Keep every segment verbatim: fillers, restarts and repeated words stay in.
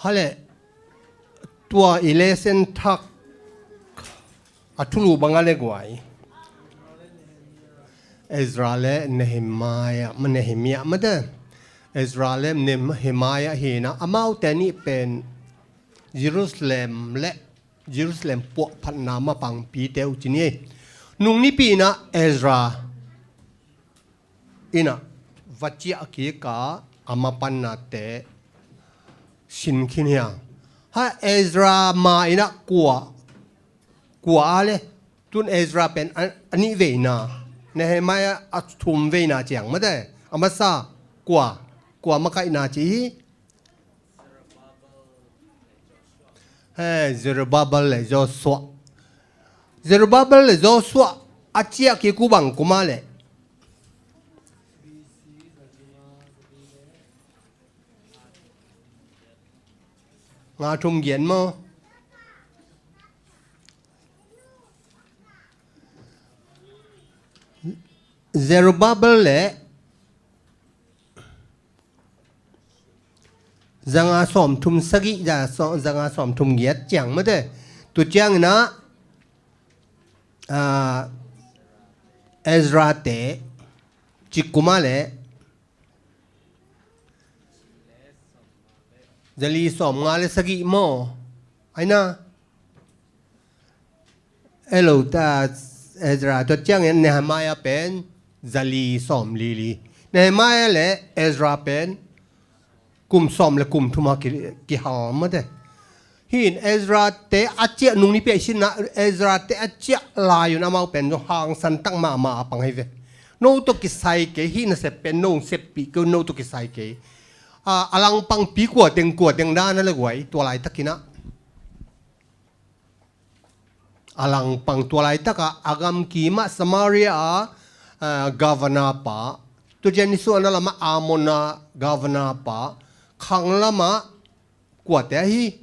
Hale, tua i lesen thak a thulu bang a le guai. Ezra le Nehemiah, ma Nehemiah mate. Ezra le Nehemiah hi na, amaute nih pen Jerusalem le Jerusalem puahphatna mapangpite uh ci ni. Nung nipi in ah Ezra in ah va ciah kik a, a mapannate sin khin hi hang. Ha, Ezra ma in ah kua, kua a le, tun Ezra pen a, a nih veina, Nehemiah a thum veina ciang mate, a masa kua, kua makaihna ci hi. He, Zerubbabel le Joshua. Zerubbabel le Joshua a ciah kik uh bang kum a le? Nga thum giat maw? Zerubbabel le zanga sawmthum sagih, za-, saw-, zanga sawmthum giat ciang mate. Tu ciangin ah, ah, Ezra te cik kum a le zali sawmnga le sagih maw? Ai na. Elo ta Ezra tua ciangin Nehemiah pen zali sawmli li. Nehemiah le Ezra pen kum sawm le kum thum a ki, kihal mate. Hi in Ezra te a ciah nung nipi a i sinna, Ezra te a ciah lai un amau pen zong hangsan tak mahmah a pang hi ve. No tawh kisai kei, hih nasep pen no seppih kei, no tawh kisai kei. A, a langpangpi kua teng, kua teng dan a le guai, tua laitakin ah. A langpang tua laitak ah, a gamkim ah Samaria a, a, governor pa, tu ciang nisuahna lam ah Ammon a governor pa, khanglam ah kuate ahi.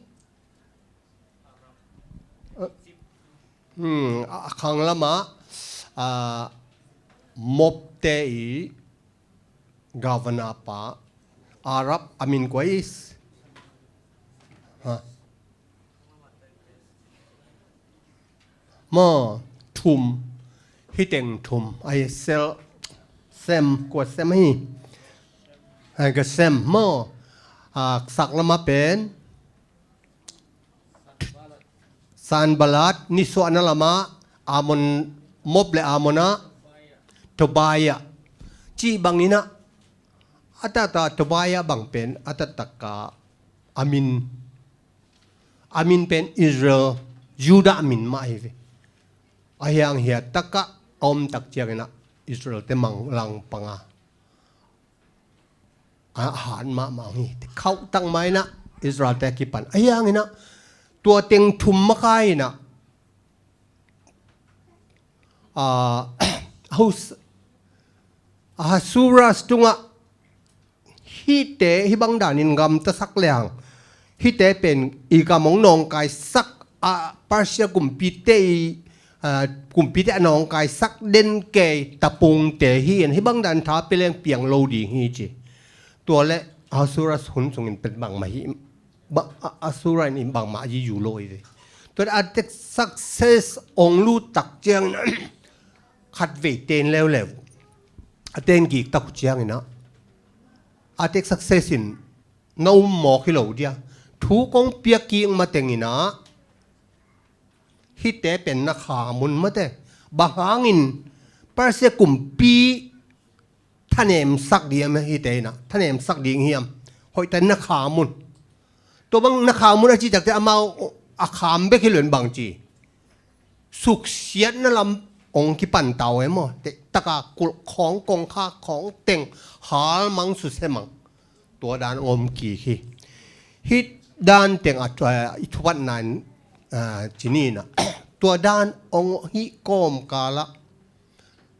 Hmm, a, a khanglam ah, a, Moab te i governor pa, Arab, a min kua i s-, ha. Maw, thum, hi teng thum, ai sel, sem, kua sem hi. Ai ka sem, maw, a, sak lam ah pen, Sanballat, nisuahna lam ah, Ammon, Moab le Ammon ah, Tobiah. Cih bangin ah, a taktak Tobiah bang pen, a taktak a, a min, a min pen Israel, Judah min mah hi ve. A hiang hiat tak ah, a om tak ciangin ah, Israel te mang langpang a. A hat mahmah hi. Khauh tak mah in ah Israel te a kipan. A hiang in ah tua teng thum makai in ah, a, Ahus-, Ahasuerus tungah hihte hih bang danin gamtasak leng, hihte pen i gam hong nawngkaisak a, Persia kumpite i, a, kumpite a nawngkaisak den kei tapungte hi in, hih bang dan tha pia leng piang lo ding hi ci. Tua le Ahasuerus hun sungin pen bangmah hi, ba, a, Ahasuerus in bangmah hi zu lo hi ve. Tua a tek success hong lut tak ciangin khatvei ten leuleu, a ten kik tak uh ciangin ah, a tek success in na um mawk hi lo dia. Thu kong piak kik matengin ah, hihte pen na kham un mate. Bang hangin Persia kumpi thanemsak ding hiam hihte in ah, thanemsak ding hiam? Hoih tak na kham un. Tua bang na kham un a cih takte amau a kham bek hi lo in bang ci. Suksiatna lam hong kipan ta uh e maw. Te, taka kulh khawng, kongkhak khawng teng, hal mang, suse mang. Tua dan hong om kik hi. Hih dan teng a, a, i thupatna in, a, ci ni in ah. Tua dan hong hih kawmkal ah.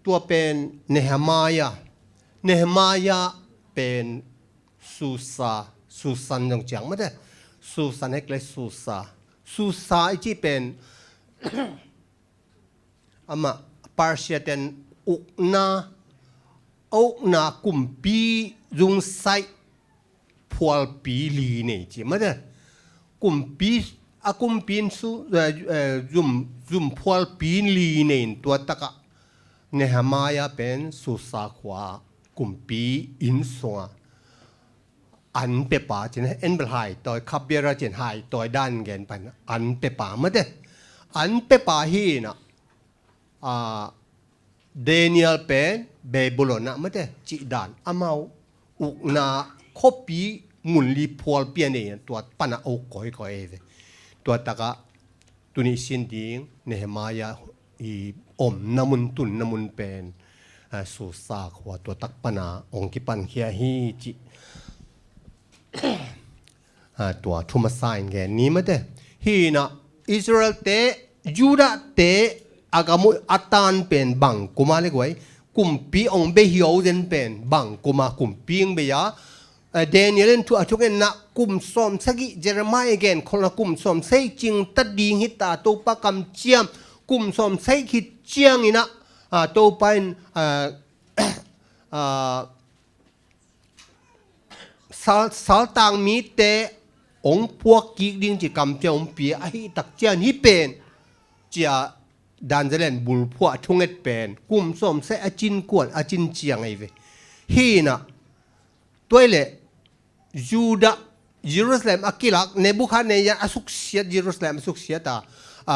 Tua pen Nehemiah. Nehemiah pen Susa, Susan zong ciang mate. Susan hek le Susa. Susa i cih pen amah Persia ten ukna, a ukna kumpi zungsaih phualpi li nei ci mate. kumpi, a kumpi in su, eh, eh, zum, zumphualpi li nei in tua takah Nehemiah pen Susa khua kumpi inn sungah an pepa cin, en bel haitawi, cupbearer cin haitawi dan gen pan an pepa mate. An pepa hi inah, a, Daniel pen Babylon ah mate cih dan amau ukna khuapi mun li phualpi a nei, tua panah a uk kawikawi ei ve. Tua takah tuni sin ding Nehemiah i omna mun, tunna mun pen, a, Susa khua, tua tak pana hong kipankhia hi cih, a, tua thu masa in gen ni mate. Hi inah Israel-te, Judah-te a gam uh a tan pen bang kuma le guai, kumpi hong bei hi uh zen pen bang kuma kumpi hong bei a, eh, Daniel in thu a thungetna kum sawm sagih, Jeremiah i genkholhna kum sawm sagih cing ta ding hi ta, Topa kamciam kum sawm sagih khit ciang inah, ah, Topa in, ah, ah, sal, saltang mite hong puak kik ding ci kamciam hong pia ahih tak ciang hi pen cia Daniel in bulphuh a thunget pen kum sawm sagih a cin kuan a cin ciang ei ve. Hi inah tua i leh Judah, Jerusalem a kilak, Nebuchadnezzar a suksiat, Jerusalem a suksiat a, a,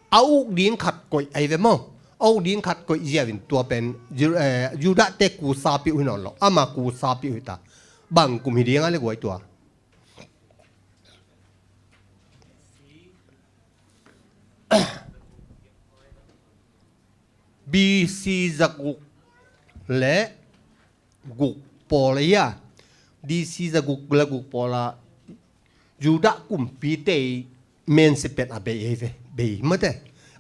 a uk ding khat koih ei ve maw. A uk ding khat koih ziau in tua pen Ju-, eh, Judah-te kusa peuh hi nawn lo, ama kusa peuh hi ta. Bang kum hi ding a le guai tua? B C zaguk le guk pawl a hi a, B C zaguk le guk pawl a Judah kumpite i mensipen a bei ei ve, bei mate.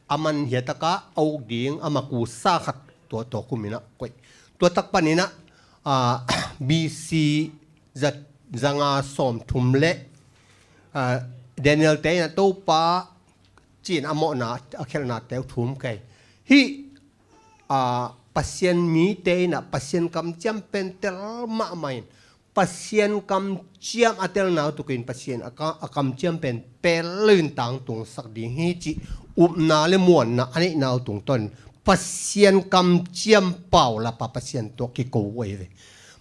A man hiatakah a uk ding ama kusa khat tua, tua kum inah koih. Tua tak pan inah, ah, B C za, zanga sawmthum le, ah, Daniel-te inah Topa cin a mawhna a khelhnate uh thum kei. Hih, a, Pasian mite inah Pasian kamciam pen tel mahmah in, Pasian kamciam a telna uh tukin Pasian a ka, a kamciam pen pel loin tangtungsak ding hi cih upna le muanna a neihna uh tungtawn Pasian kamciam paulapa Pasian tawh kiko uh ei ve.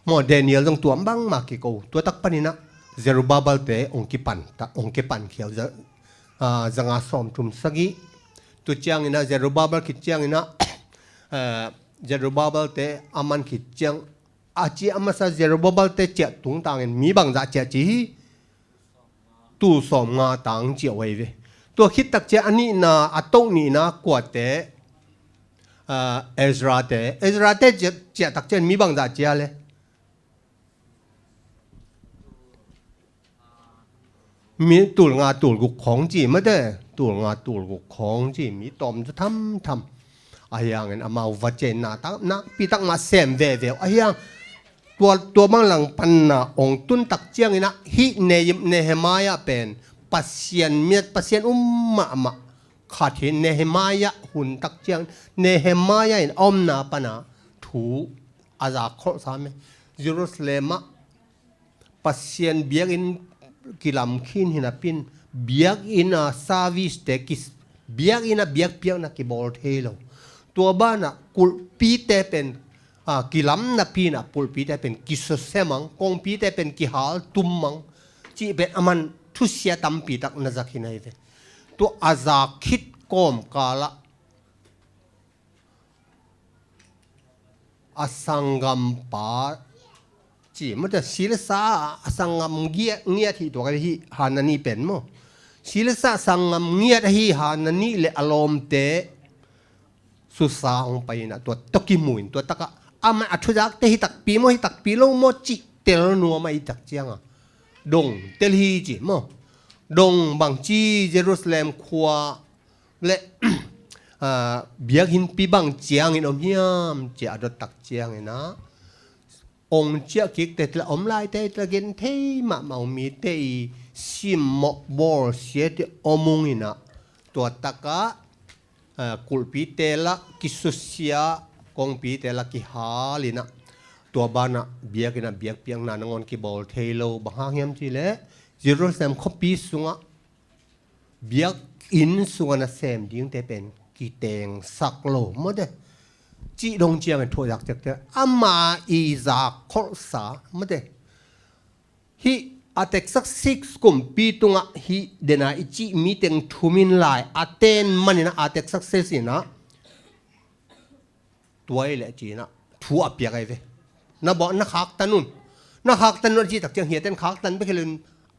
Maw, Daniel zong tua bangmah kiko uh. Tua tak pan inah Zerubbabel-te hong kipan ta, hong kipan khial za, a, zanga sawmthum sagih. Tu ciang inah Zerubbabel khit ciang inah, a, Zerubbabel-te a man khit ciang, a ci a masa Zerubbabel-te ciah tungtangin mi bangzah ciah ci hi? Tul sawmnga tang ciah uh ei ve. Tua khit tak ciah a nihna, a toh nihna kuate, a, Ezra-te. Ezra-te ciah, ciah tak ciah mi bangzah ciah le? Mi tul nga tul guk khawng ci mate, tul nga tul guk khawng ci, mi tawm za thamtham. Ahi hangin amau va ciah in na tak, nakpi tak mah sem veve uh. Ahi hang tua, tua bang langpanna hong tun tak ciang inah hih Ne, Nehemiah pen Pasian miat, Pasian um mahmah khat hi. Nehemiah hun tak ciang Nehemiah in a omna pana thu a za kholh sam e. Jerusalem ah Pasian biakinn kilam khin hi napi-in, biakinn a service-te ki, biakinn a biakpiakna kibawl thei lo. Tua banah kulhpite pen, a, kilam napi-in ah kulhpite pen kisusia mang, kongpite pen kihal tum mang cih pen a man thusia tampi tak na za khin ahi ve. Tua a za khit kawmkal ah a sanggampa ci mate, si le sa a sanggam ngiat, ngiat hi tua ka hi Hanani pen maw. Si le sa a sanggam ngiat ahi Hanani le a lawmte Susa hong pai inah tua tawh kimu in tua takah amah a thuzakte hi takpi maw, hi takpi lo maw cih tel nuam ahi tak ciangah dong tel hi ci maw. Dong bangci Jerusalem khua le, ah, biakinnpi bang ciangin om hiam ci a dot tak ciangin ah, ong ciah kikte tila om laite tila gen thei mahmah uh mite i simmawh bawlsiate om ung inah, tua takah, ah, kulhpite lah kisusia, kongpite lah kihal inah, tua banah biakinn ah biakpiakna nangawn kibawl thei lo. Bang hang hiam cih leh Jerusalem khuapi sungah biakinn sungah nasem dingte pen kitengsak lo, mate. Cih dong ciangin thu a zak ciakciak, ama i zak kholhsa, mate. Hih Artaxerxes kumpi tungah hih dena i cih mi teng thum in lai a ten manin ah Artaxerxes in ah tua i leh ci-in ah thu a piak ahi ve. Na bawh, na khaktan un. Na khaktan un a cih tak ciang hih a ten khaktan bek hi lo in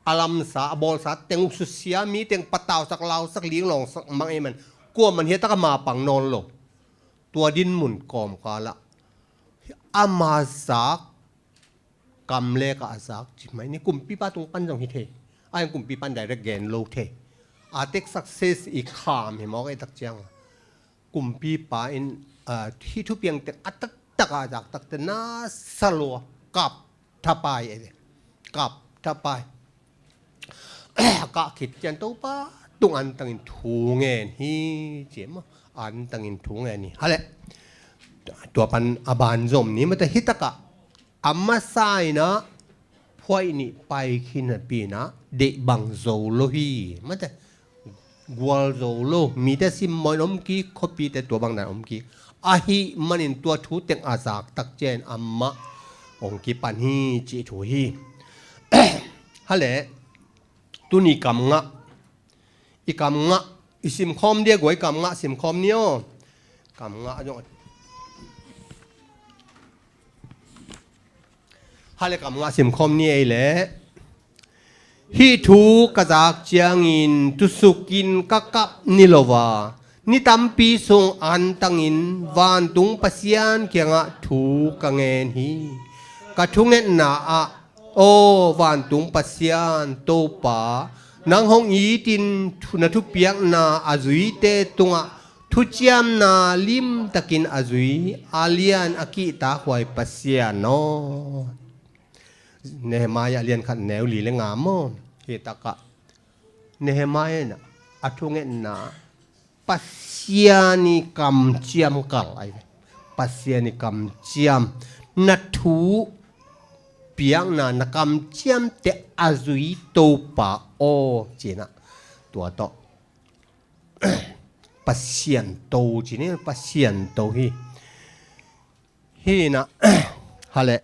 a lamsa, a bawlsa teng uh susia, mi teng patausak, lausak, linglawngsak mang ahih man kuaman hih a tak a mapang nawn lo. Tua dinmun kawmkal ah ama zak kam lek ah a zak ci mai ni. Kumpipa tung pan zong hi thei. A hi kumpipa in direct gen lo thei. Artaxerxes i kham hi mawk ahih tak ciang kumpipa in, ah, hih thupiang teng a taktak a zak takte na sa lua, kap thapai e. Kap thapai. A kah khit ciang Topa tung antangin thu ngen hi ci maw. Antangin thu ngen hi. Hale. Tua pan a ban zom ni, mate. Hih takah a masa in ah phuaih nih pai khin napi in ah deih bang zo lo hi, mate. Gual zo lo, mite simmawh in om kik, khuapite tua bang dan om kik. Ahih manin tua thu teng a zak tak ciangin amah hong kipan hi cih thu hi. Hale, tuni kam ngah, i kam ngah i simkhawm dia, guai, kam ngah simkhawm ni aw. Kam ngah zong Hale, kam ngah simkhawm ni ei leh. Hih thu ka zak ciangin tusukin ka kap ni lo a, ni tampi sung antangin vantung Pasian kiangah thu ka ngen hi. Ka thungetna ah, aw vantung Pasian Topa, nang hong itin thu, na thupiakna a zuite tungah thuciamna limtakin a zui, a lian a kihtakhuai Pasian aw. Nehemiah a lian khat neu li le nga maw. Hih takah Nehemiah in a thungetna Pasian i kamciam kal ahi ve. Pasian i kamciam, na thupiakna, na kamciamte a zui Topa aw ci-in ah tua tawh Pasian to ci ni, Pasian to hi. Hi in ah, hale.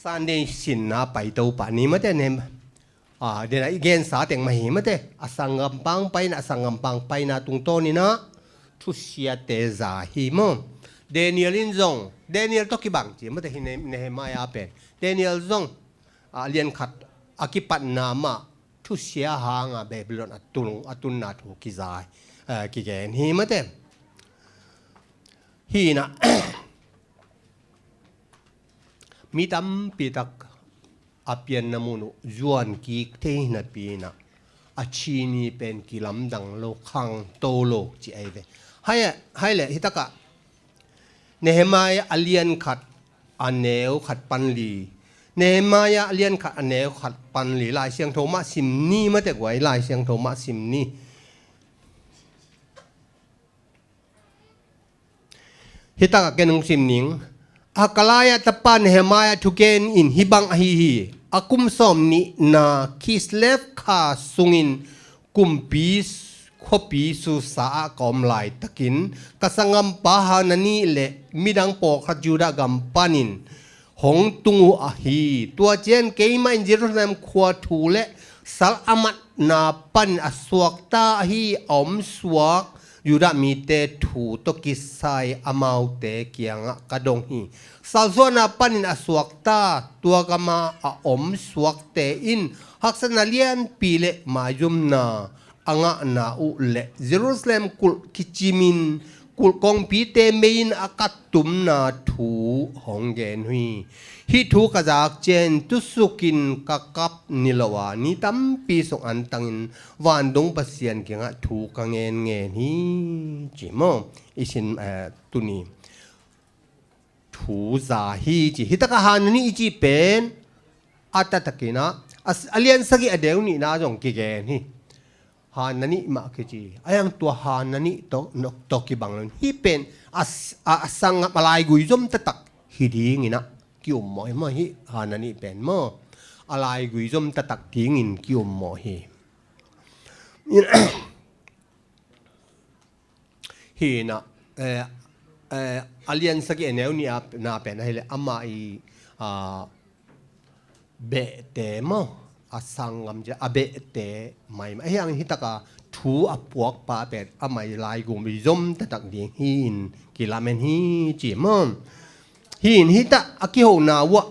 Sunday sinna pai to pah ni, mate, nem. Ah, den a i gensa teng mah hi, mate. A sanggampa hong paina, a sanggampa hong paina tungtawn in ah thusiate za hi maw. Daniel in zong, Daniel tawh kibang ci, mate, hi Ne-, Nehemiah pen. Daniel zong, ah, lian khat a kipatna mah thusia hanga Babylon a tung, a tunna thu kiza, eh, kigen hi, mate. Hi in ah, mi tampi tak a pianna mun uh zuan kik thei napi in ah, a chini pen kilamdang lo, khangto lo ci ahi ve. Hai, hai leh, hih takah Nehemiah a lian khat a neu khat pan li. Nehemiah a lian khat a neu khat pan li. Lai Siangtho mah sim ni, mate, guai, Lai Siangtho mah sim ni. Hih takah ken hong sim ning. Hakaliah tapa Nehemiah thugen in hih bang ahi hi. A kum sawm nihna Kislev kha sungin kumpi khuapi Susa ah ka om laitakin ka sanggampa Hanani le midang pawlkhat Judah gam panin hong tung uh ahi. Tua ciang keimah in Jerusalem khua thu le sal a matna panin a suakta ahi a omsuak Judah mite thu tawh kisai amaute kiangah ka dong hi. Salsuahna panin a suakta, tua gama a omsuakte in haksatna lianpi le maizumna a ngahna uh le Jerusalem kulh kicimin kulh kongpite mei in a kattumna thu hong gen uh hi. Hih thu ka zak ciangin tusukin ka kap ni lo a, ni tampi sung antangin vantung Pasian kiangah thu ka ngenngen hi, ci maw? I sin, eh, tuni thu za hi ci. Hih takah Hanani i cih pen a taktakin ah, a, a lian sagih a deu nihna zong kigen hi. Hanani mah kici. A hiang tua Hanani tawh, tawh kibang lo. Hih pen a, a, a sanggam a laigui zom taktak hi dingin ah, ki-ummawh hi maw, hih Hanani pen maw, a laigui zom taktak dingin ki-ummawh hi. Hih inah, eh, eh, a lian sagih a neu nih a na pen ahih leh amah i, ah, behte maw, a sanggam ci a behte maimai ahi hangin hih takah thu a puakpa pen amah i laigui zom taktak ding hi-in kilamen hi ci maw. Hih in hih takah a kihona uh ah,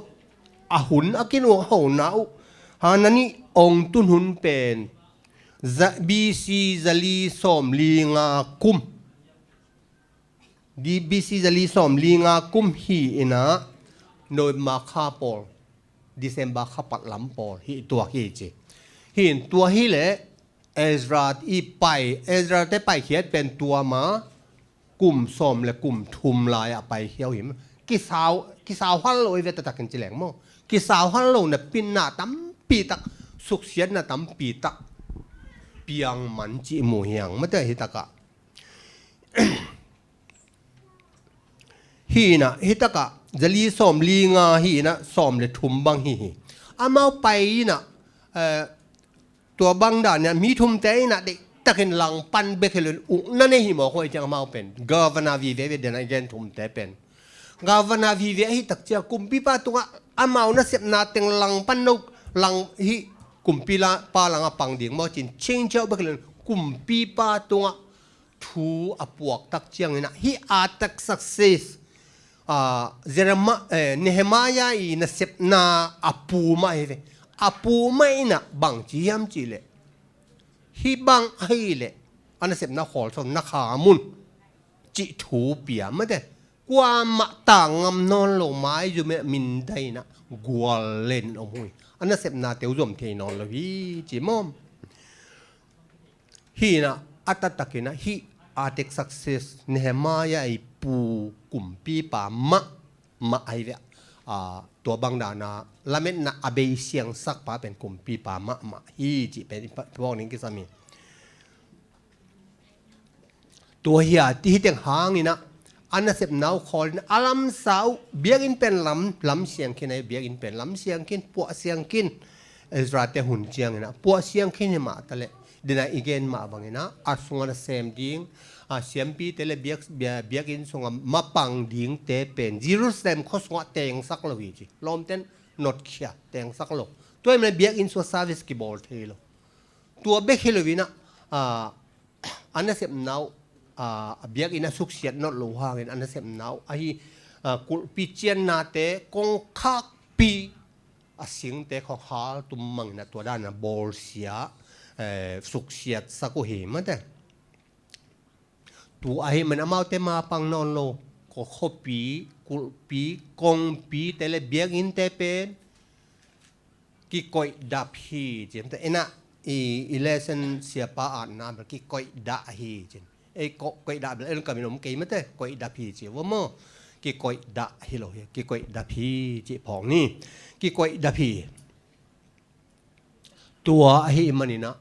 a hun a kihona uh, Hanani hong tun hun pen za-, B C zali sawmli nga kum. Di-, B C zali sawmli nga kum hi inah November kha pawl, December kha pat lam pawl hi tuak hi ci. Hih in tua hi leh Ezra i pai, Ezra te paikhiat pen tua ma kum sawm le kum thum lai-ah paikhia uh hi. Kisau, kisau hal lo i ve taktakin ci leng maw. Kisau hal lo napi-in na tampi tak, suksiatna tampi tak piang man cih mu hi hang mate hih takah. Hih inah, hih takah, zali sawmli nga hi inah, sawm le thum bang hi hi. Amau pai inah, eh, tua bang dan inah, mi thumte inah, deihtakin langpan bek hi lo in ukna nei hi mawk uh hi ciang amau pen. Governor vive ve den a i gen thumte pen. Governor vive ahih tak ciang, kumpipa tungah, amau nasepna teng langpan no, lang hih, kumpipa langah pang ding maw ci-in, change out bek hi lo in, kumpipa tungah, thu a puak tak ciang inah, hih Artaxerxes, ah, Jeremi-, eh, Nehemiah i nasepna a pu mah hi ve. A pu mah inah bang ci hiam cih leh, hih bang ahih leh a nasepna khawl sawn na kham un cih thu pia mate. Kuamah tang ngam nawn lo maizum e, mindaina gual len om uh hi. A nasepnate uh zom thei nawn lo hi ci maw. Hih inah, a taktak inah, hih Artaxerxes, Nehemiah i pu kumpipa mahmah ahi ve. Ah, tua bang dan a lametna a bei siangsak pa pen kumpipa mahmah hi cih pen i pa-, phawk ning kisam hi. Tua hi a, ti hi teng hang inah, a nasepna uh khawl inah, a lamsa uh, biakinn pen lam, lam siang khin ahi, biakinn pen lam siang khin, puah siang khin, Ezra te hun ciang inah, puah siang khin hi mah ta leh, den a i gen mah bang inah, a sungah nasem ding, a siampite le biak, bia-, biakinn sungah mapang dingte pen, Jerusalem khua sungah tengsak lo hi ci, lawmten notkhia, tengsak lo. Tua ahih manin biakinn sungah service kibawl thei lo. Tua bek hi lo inah, ah, a nasepna uh, ah, a biakinn a suksiat nawn lo hangin a nasepna uh, ahi, ah, kulhpi ciannate, kongkhakpi a singte khawng haltum mang inah tua dan a bawlsia, eh, suksiatsak uh hi mate. Tua ahih manin amaute mapang nawn lo, khuapi, kulhpi, kongpite le biakinnte pen kikoih dap hi ci. Inah, i, i lesson siapa atna bel kikoih dah hi ci. Ei, ko-, koih dah bel ei lungkam in om kei mate, koih dap hi ci. Ua maw, kikoih dah hi lo hi, kikoih dap hi ci phawk ni. Kikoih dap hi. Tua ahih man inah,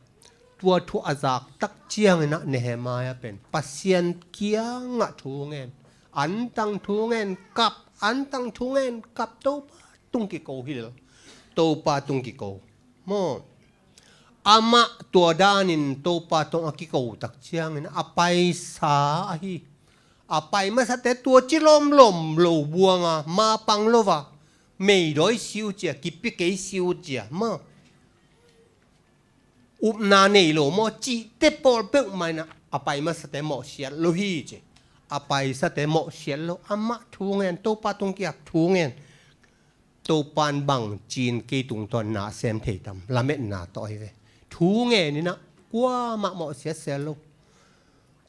tua thu a zak tak ciang inah Nehemiah pen Pasian kiangah thu ngen, antang thu ngen kap, antang thu ngen kap, Topa tung kiko hi lel, Topa tung kiko. Maw, amah tua danin Topa tung a kiko tak ciang inah a paisa ahi. A pai masate tua ci lawmlawm lo buang a, mapang lo a, meidawi si uh cia, kipi kei si uh cia, maw. Upna nei lo maw, cihte pawl peuhmah inah, a pai masate mawhsiat lo hi ci. A paisate mawhsiat lo, amah thu ngen, Topa tung kiap thu ngen. Topan bang ci-in kei tungtawn na sem thei tam, lametna tawh ahi ve. Thu ngen inah, kuamah mawhsiat siat lo.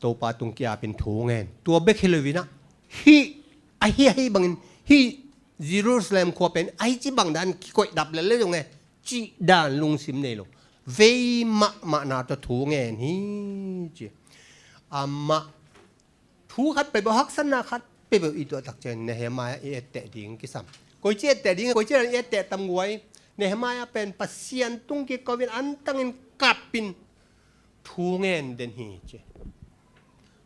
Topa tung kiapin thu ngen. Tua bek hi lo inah, hih, ahi, ahi bangin, hih Jerusalem khua pen, ahi ci bang dan kikoih dap lel le zong e, cih dan lungsim nei lo. Vei mahmahna tawh thu ngen hi ci. Amah thu khat peuhpeuh, haksatna khat peuhpeuh i tuah tak ciang Nehemiah i etteh ding kisam. Koici etteh ding, koici dan i etteh tam guai. Nehemiah pen Pasian tung kiko in antangin kapin thu ngen den hi ci.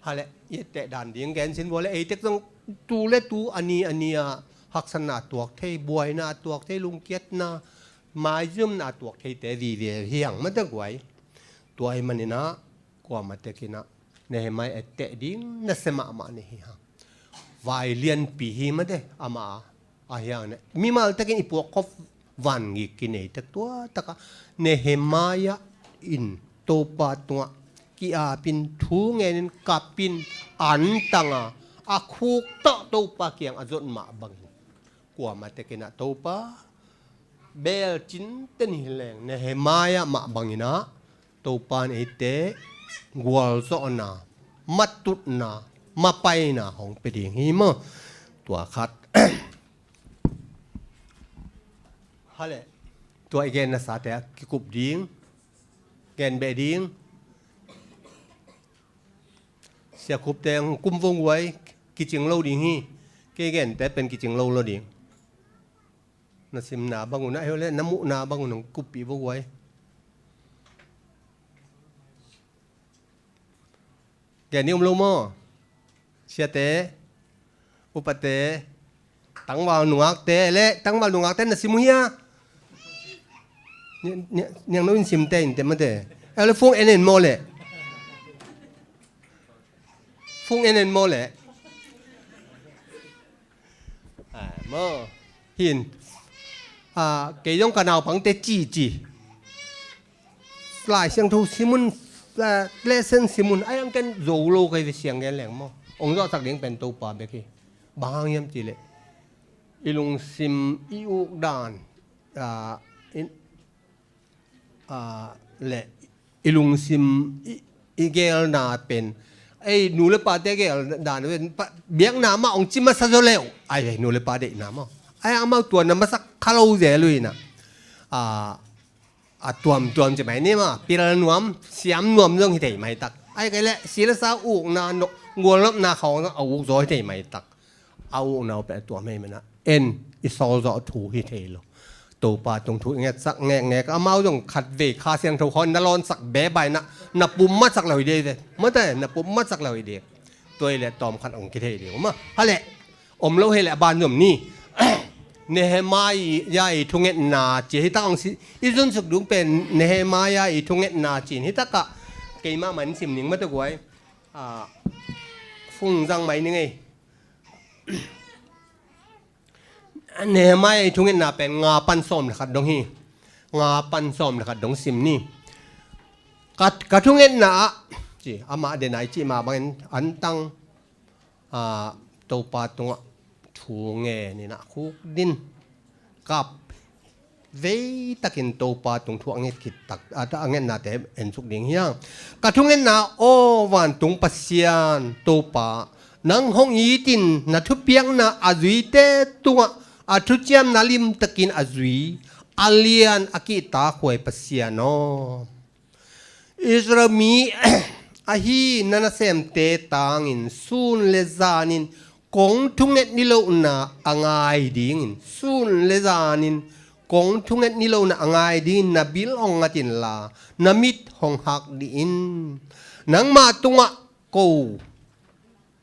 Hale, i etteh dan ding gen sin vua le, ei tek zong tu le tu a ni a ni a haksatna a tuak thei, buaina a tuak thei, lungkiatna, maizumna a tuak theite vive hi hang mate guai. Tua ahih manin ah kuamah tekin ah Nehemiah etteh ding nasia mahmah nei hi hang. Vai lianpi hi mate amah a, ahi hang ne, mimal tekin i puak khop vangik kinei tek tua takah Nehemiah in Topa tungah ki-apin, thu ngenin, kapin, antanga, a khuk tawh Topa kiang a zot mah bangin kuamah tekin ah Topa beel cinten hi leng Nehemiah mah bangin ah Topa in eite gualzawhna, matutna, mapaina hong pia ding hi maw? Tua khat. Hale, tua i genna sate a kikup ding, gen beh ding. Sia Khup teng kum vong guai kicing lo ding hi. Kei gente pen kicing lo lo ding. Na simna bang un ah hi le na muhna bang un hong kuppih vong guai. Gen ni om lo maw? Siate, upate, tangval nungakte le tangval nungakte na sim uh hia? Nia, nia, niang no in simte in te mate. Ele fung en en maw le. Fung en en maw le. Ah, maw. Hin. Ah, kei zong ka naupangte ci ci. Lai Siangtho sim un, ah, lesson sim un. Ai ang ken zo lo kei ve siang gen leng maw. Ong zawhsak ding pen Topa bek hi. Bang hang hiam ci le. I lungsim i uk dan. Ah, in, ah, le i lungsim i, i gelna pen. Ei, nu le pate gelna dan pen. Pa, biakna mah ong ci masa zaw leu. Ai, nu le pa deihna maw. Ai, amau tua na masa kha lo zel uh hi na. Ah, a tuamtuam ci mai ni maw, pil nuam, siam nuam zong hi thei mai tak. Ai kei le, si le sa ukna, no, gualnopna khawng zong a uk zaw hi thei mai tak. A ukna uh peh a tuam hei mena. En, i sawl zawh thu hi thei lo. Topa tung thu i ngetsak ngekngek, amau zong khat vei Kha Siangtho khawng na lawnsak be bai na, na pum matsak lo hi dei ve. Mate, na pum matsak lo hi dei. Tua hi le tawm khat ong kithei ding. Uma, hale, om lo hi le a ban zom ni. Nehemiah i thungetna ci hi tak ong si, i zunsuk dung pen Nehemiah i thungetna ci hi tak ah. Keimah man sim ning mate guai. Ah, fung zang mai ning ei. Nehemiah i thungetna pen nga pan sawm le khat dong hi. Nga pan sawm le khat dong sim ni. Ka, ka thungetna ah, ci, amah den ai ci mah bangin antang, ah, Topa tungah thu ngenin ah khuk din. Kap vei takin Topa tung thu a nget khit tak, a, a ngetnate ensuk ding hi hang. Ka thungetna aw vantung Pasian Topa, nang hong itin na thupiakna a zuite tungah a thuciamna limtakin a zui, a lian a kihtakhuai Pasian aw. Israel mi ahi na nasemte tangin sun le zanin kong thunget nilohna a ngai dingin, sun le zanin kong thunget nilohna a ngai dingin na bil hong ngat inla, na mit hong hak dih in. Nangmah tungah ko,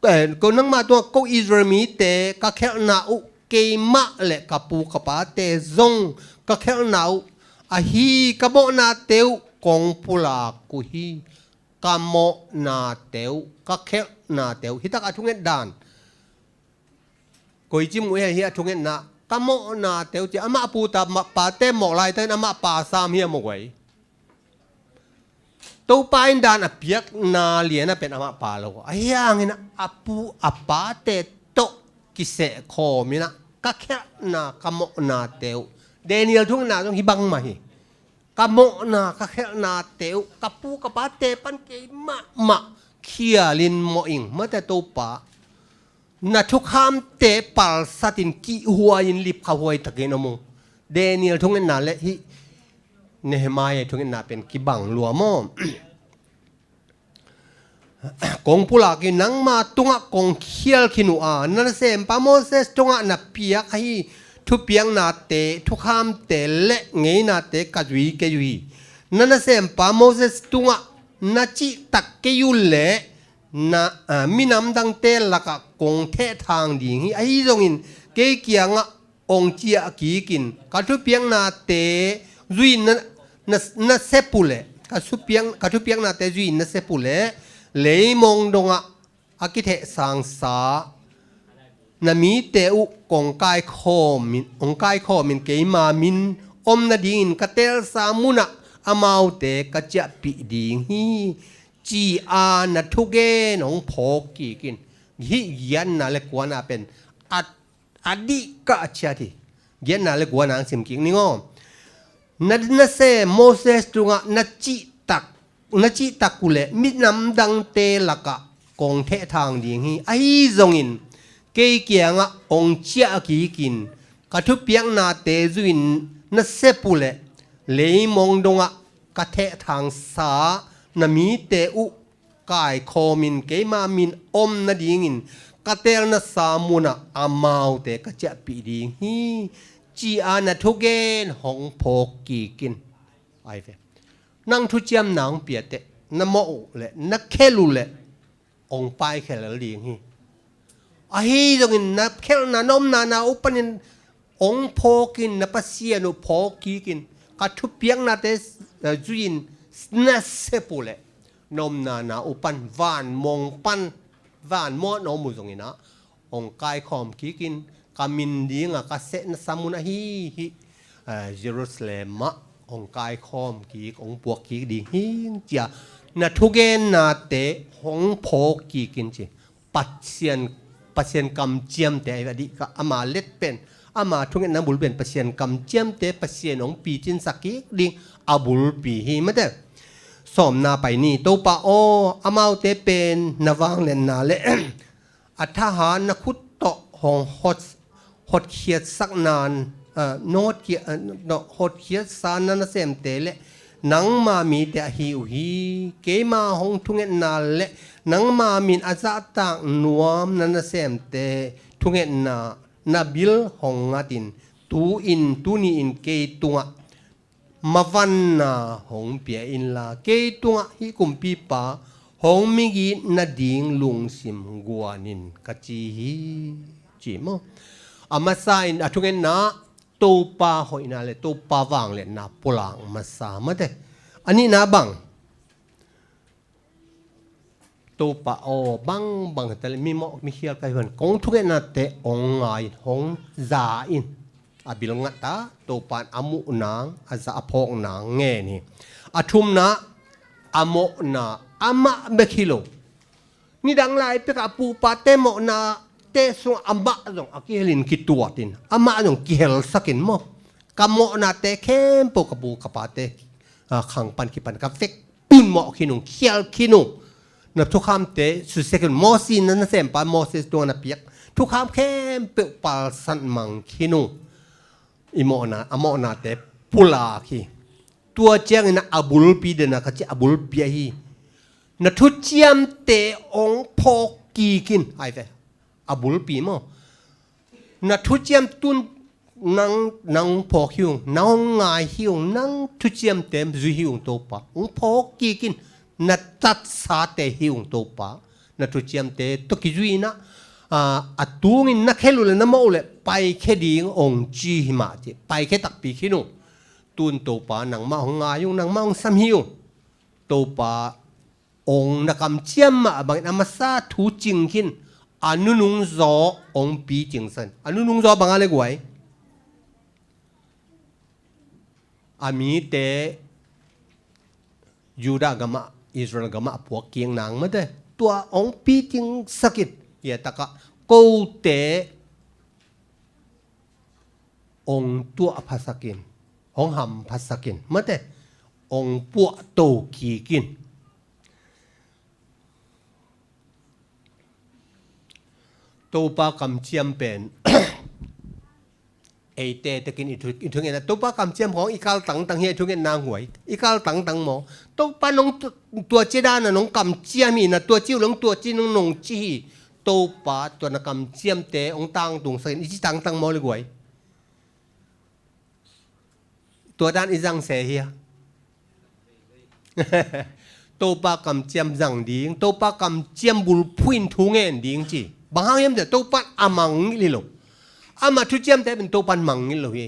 eh, ko nangmah tungah ko Israel mite ka khelhna uh, keimah le ka pu ka pate zong ka khelhna uh, ahi ka mawhnate uh kong pulak uh hi. Ka mawhnate uh, ka khelhnate uh. Hi tak a thunget dan. Koi cim uh hi hi a thungetna. Ka mawhnate uh ci, amah pu ta, ma, pate mawh laitakin amah pa sam hi a mawh guai. Topa in dan a piakna lian a pen amah pa lo. Ahi hangin a pu a pate tawh kiseh khawm in ah ka khelhna, ka mawhnate uh. Daniel thungetna zong hi bang mah hi. Ka mawhna, ka khelhnate uh, ka pu ka pate pan kei mahmah khialin mawh ing. Mate Topa, na thukhamte palsatin kihhuai in lipkha huai takin om ung. Daniel thungetna le hih Nehemiah thungetna pen kibang lua maw? Kong pulak in nangma tungah kong khial khin uh a, na nasempa Moses tungah na piak ahi thupiaknate, thukhamte le ngeinate ka zui kei uh hi. Na nasempa Moses tungah na cihtak kei uh leh na, a, minam dangte lakah kong thehthang ding hi. Ahi zongin Kei kiangah hong ciah kikin, ka thupiaknate zui-in na, na, na sep uh leh, ka thupiak, ka thupiaknate zui-in na sep uh leh, leimong dongah a kithehsangsa na mite uh kong kaikhawmin, hong kaikhawmin keima min om nadingin ka teelsa munah amaute ka ciahpih ding hi, ci-a na thugen hong phawk kikin. Hih giatna le kuana pen a, a dih kah ciat hi. Giatna le kuana hong sim kik ning aw. Na, na sem Moses tungah na cihtak, na cihtak uh leh minam dangte lakah kong thehthang ding hi. Ahi zongin kei kiangah hong ciah kikin, ka thupiaknate zui-in na sep uh leh, leimong dongah ka thehthangsa na mite uh kaikhawmin keima min om nadingin ka teelsa munah amaute ka ciahpih ding hi, ci-a na thugen hong phawk kikin. Ai ve. Nang thuciamna hong piateh, na mawh uh leh, na khelh uh leh, hong paikhia lel ding hi. Ahi zongin na khelhna, na omna na uh panin hong phawkin, na Pasian uh phawk kikin, ka thupiaknate, eh, zui-in na sep uh leh, na omna na uh pan, vanmong pan, vanmong a na om uh zongin ah, hong kaikhawm kikin, ka min dinga ka sehna sa mun ahi hi, eh, Jerusalem ah hong kaikhawm kik, hong puak kik ding hi, ci-a na thugennate hong phawk kikin ci. Pasian, Pasian kamciamte a dih kah, ama let pen, ama thungetna bul pen Pasian kamciamte, Pasian hong picinsak kik ding a bulpi hi, mate. Sawmna pai ni. Topa aw, amaute pen na vangliatna le a thahat na khut tawh hong hot, hotkhiatsak nan, ah, na hotkhiat, ah, na hotkhiatsa na nasemte le nangma mite ahi uh hi. Keima hong thungetna le nangma min a zahtak nuam na nasemte thungetna na bil hong ngatin, tu-in, tuni-in kei tungah mavanna hong pia inla, kei tungah hih kumpipa hong migit nading lungsim guanin, ka ci hi, ci maw. A masa in a thungetna, Topa hoihna le Topa vangliatna pulak masa, mate. A nihna bang, Topa aw, bangbang hi ta le, mi mawh, mi khial ka hi van, kong thungetnate hong ngai in, hong za in. A bil ngat a, Topa in a muh nang, a za, a phawk nang ngen hi. A thumna, a mawhna amah bek hi lo. Nidang lai pek a pupate mawhnate sungah amah zong a kihelin, kituatin, amah zong kihelsakin maw. Ka mawhnate khempeuh ka pu ka pate, ah, khang pan kipan ka vek pun mawh khin ung, khial khin ung. Na thukhamte susia khin ung. Moses, na nasempa Moses tungah na piak thukham khempeuh palsat mang khin ung. I mawhna, a mawhnate pulak hi. Tua ciangin a bulpi dena ka ci a bulpi ahi. Na thuciamte hong phawk kikin, ai ve. A bulpi maw. Na thuciam tun nang, nang phawk hi ung, nang hong ngai hi ung, nang thuciamte zui hi ung Topa. Hong phawk kikin, na tatsate hi ung Topa. Na thuciamte tawh kizui in ah, a tungin na khelh uh le na mawh uh le paikhia ding hong ci hi mah ci. Paikhia takpi khin ung. Tun Topa nangmah hong ngai ung, nangmah hong sam hi ung. Topa hong na kamciam mah bangin a masa thu cing khin, a nunung zaw hong picingsak in. A nunung zaw bang a le guai? A mite Judah gamah, Israel gamah a puak kik nang mate. Tua hong picingsak in. Hia takah kote hong tuahphasak in, hong hamphasak in, mate, hong puahto kik in. Topa kamciam pen eite tekin i thu, i thungetna, Topa kamciam khawng i kal tangtang hi a, i thungetna huai i kal tangtang maw. Topa nong tu-, tua ci dana nong kamciam hi na, tua ci uh le nong, tua ci nong, nong ci hi. Topa tua na kamciamte hong tangtungsak in i ci tangtang maw le guai? Tua dan i zang se hi a. Topa kamciam zang ding, Topa kamciam bulphuh in thu ngen ding ci. Bang hang hiam cih leh Topa in a mangngilh hi lo. Ama thuciamte pen Topan mangngilh lo hi.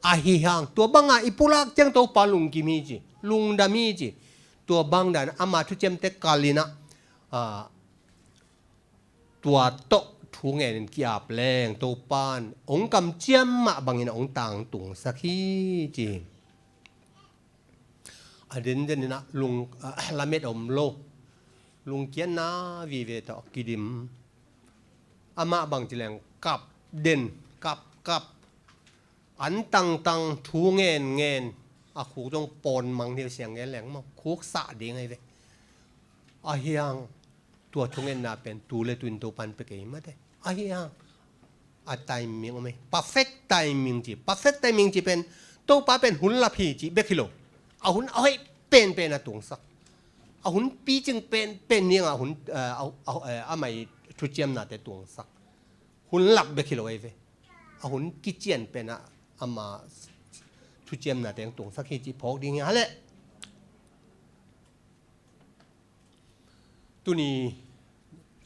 Ahi hang tua banga i pulak ciang Topa lungkim hi ci, lungdam hi ci. Tua bang dan ama thuciamte kal in ah, ah, tua tawh thu ngenin ki-ap leng Topan hong kamciam mah bangin hong tangtungsak hi ci. A dendenin ah lung, ah, lamet om lo, lungkiatna vive tawh kidim. Amah bang ci leng kap den, kap kap, an tangtang, thu ngen ngen, a khuk zong pawn mang niu siang ngen leng maw, khuk sah ding ahi ve. Ahi hang tua thungetna pen tu le tuin Topan pia kei mate. Ahi hang a timing om ei. Perfect timing ci. Perfect timing ci pen Topa pen hun lap hi ci bek hi lo. A hun a hoih penpen a tungsak. A hun picing penpen ni a hun, eh, a, a, eh, amah i thuciamnate tungsak. Hun lap bek hi lo ei ve. A hun kician pen a ama thuciamnate tungsak hi ci phawk ding hi a le. Tuni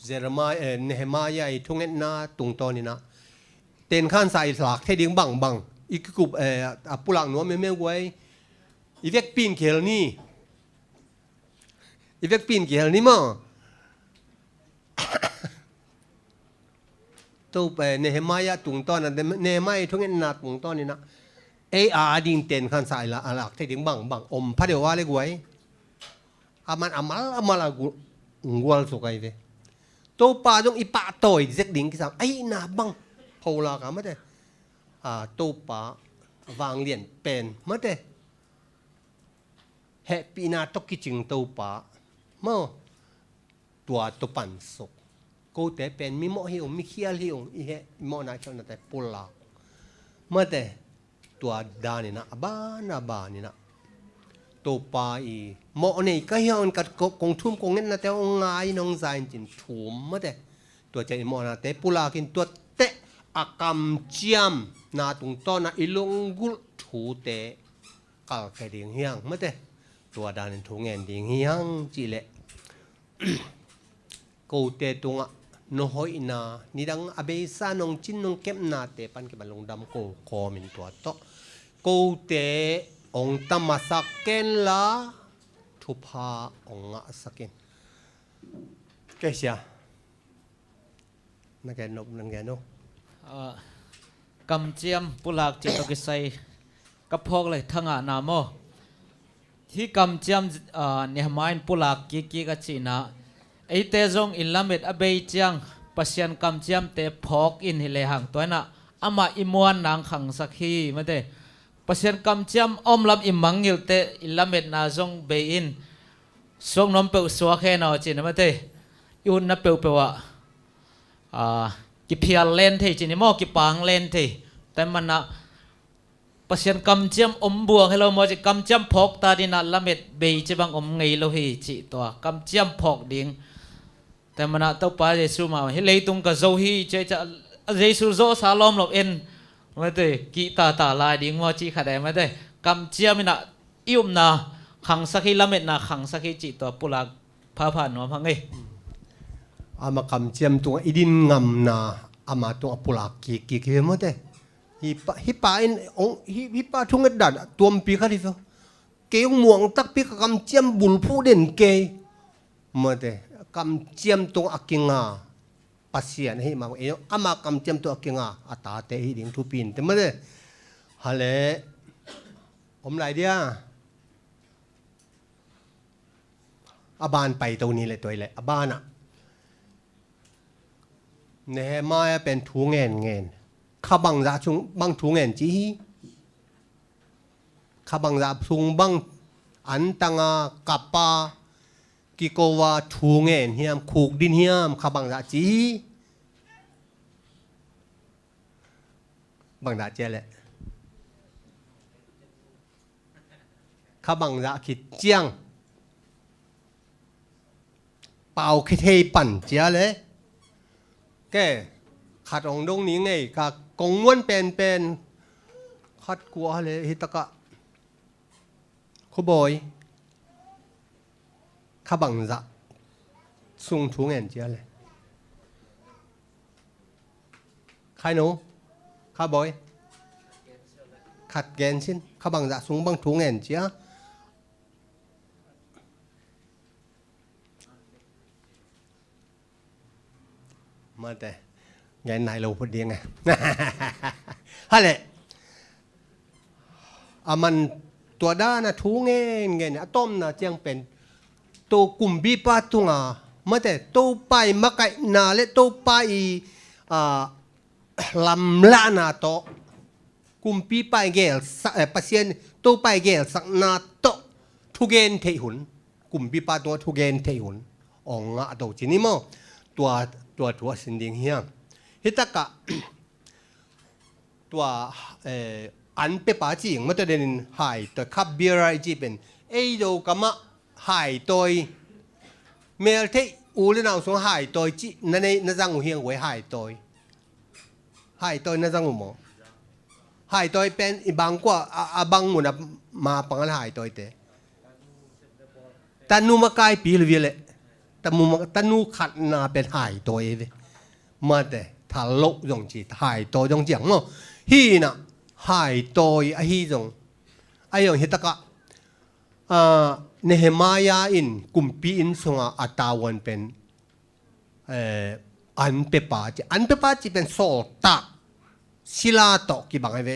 Jeremiah, eh, Nehemiah i thungetna tungtawnin ah tenkhansa i lak thei ding bangbang i kikup, eh, a pulak nuam meme guai. I vekpi in kihel ni. I vekpi in kihel ni maw. To, eh, Nehemiah tungtawn ah, Nehemiah i thungetna tungtawnin ah ei a ding tenkhansa i la, a lak thei ding bangbang om pha deuh a le guai. A man a mal a mal a gu-, gual suk ahi ve. Topa zong i pahtawi zek ding kisam ahihna bang pholak a mate. A, Topa vanglian pen mate. Hehpihna tawh kicing Topa maw. Tua tawh pansuk. Kote pen mi mawh hi ung, mi khial hi ung, i heh, i mawhna i khialhnate pulak. Mate, tua danin ah, a ban a banin ah Topa i mawh nei ka hi hang ka ko-, kong thum kong ngetnate hong ngai in hong za in cin thum mate. Tua ciang i mawhnate pulakin tua teh a kamciamna tungtawn ah i lunggulh thute kalkhia ding hi hang mate. Tua danin thu ngen ding hi hang cih leh kote tungah na hoihna, nidang a beisa nong cin nong kepnate pan kipan lungdam ko kawmin tua tawh kote hong tamasak kenla thupha hong ngahsak in. Kei sia. Na gen nop, na gen nop. Ah, kamciam pulak cih tawh kisai ka phawk le thangahna maw. Hih kamciam, ah, Nehemiah in pulak kikkik a cihna. Eite zong i lamet a bei ciang Pasian kamciamte phawk in hi lehang tua inah amah i muan nang khangsak hi mate. Pasian kamciam om lam i mangngilh teh i lametna zong bei in suak nuam peuh suak hen aw cihna mate. I utna peuhpeuh ah, ah, kiphial len thei cihni maw, kipang len thei. Tua manah Pasian kamciam om buang hi lo maw cih, kamciam phawk ta dinah lamet bei ci bang om ngei lo hi cih tua kamciam phawk ding. Tua manah Topa Jesu mah hih leitung ka zo hi cih a Jesu zawhsa lawm lo en mate, kihta ta lai ding maw cih khat e mate. Kamciam inah i upna khangsak hi, lametna khangsak hi cih tua pulak phapha nuam hang ei. Ama kamciam tungah i din ngamna ama tungah pulak kikkik hi mate. Hih pa, hih pa in hong, hih, hih pa thunget dan tuampi khat hi fo. Kei hong muang takpi ka kamciam bulphuh den kei. Mate, kamciam tungah a kinga Pasian ahi mah, ama kamciam tungah a kinga a tate ahi ding thupi in te mate. Hale om lai dia. A ban paito ni le tuai le a banah Nehemiah pen thu ngen ngen. Kha bangzah sung bang thu ngen ci hi. Kha bangzah sung bang antanga kapa kikova thu ngen hiam, khuk din hiam, kha bangzah ci hi. Bangzah cia leh kha bangzah khit ciang pau khithei pan cia le. Ke khat hong dong ni ngei ka kong muan penpen khat kua le hi takah khuabawi kha bangzah sung thu ngen cia le. Khai no. Kha bawi. Khat gen sin. Kha bangzah sung bang thu ngen cia. Mate. Ngen nai lo phot ding e. Hale. A man tua dan a thu ngen ngen a tomna ciang pen. To kumpipa tunga. Mate. Topa i makaihna le Topa i, a, lamlahna tawh, kumpipa i gelsak, eh, Pasian, Topa i gelsakna tawh thugen theih hun, kumpipa tungah thugen theih hun ong ngah to ci ni maw? Tua, tua thu a sin ding hiam? Hitakah, tua, eh, an pepa cih ing mataw denin hai, tua khabiara i cih pen, ei do kamah hai tawi, meltheih u le nau sungah hai tawi cih na nei, na zang uh hiang uh e hai tawi. Hai tawi na zang uh maw? Hai tawi pen i bangkua a, a bang mun a ma pang a le hai tawite. Tanu makaipi le via le. Tanu ma, tanu khatna pen hai tawi e ve. Mate, thal loh zong ci, hai tawi zong ciang maw? Hi na, hai tawi ahi zong. Ahi zong hitakah, a, Nehemiah in kumpi inn sungah a tavuan pen, eh, an pepa ci, an pepa ci pen sawltak sila tawh kibang ahi ve,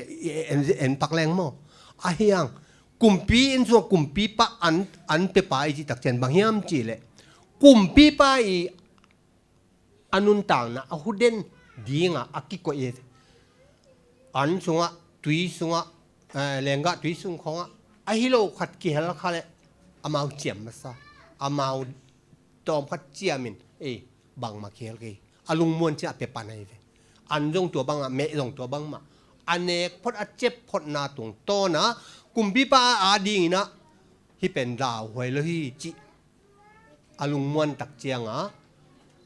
en, en pak leng maw? Ahi hang, kumpi inn sungah kumpipa an, an pepa i cih tak ciang bang hiam cih leh, kumpipa i a nuntakna a hu den dingah a kikoih e. An sungah, tui sungah, eh, lenggah tui sung khawngah ahi lo khat kihel kha leh amau ciam masa. Amau tawm khat ciamin, ei, bangmah kihel kei. A lungmuan ciah a pepa na hi ve. An zong tua bangmah, meh zong tua bangmah. A nek phot a cep photna tungtawnah kumpipa a dingin ah hih pen lauhuai lo hi cih a lungmuan tak cianga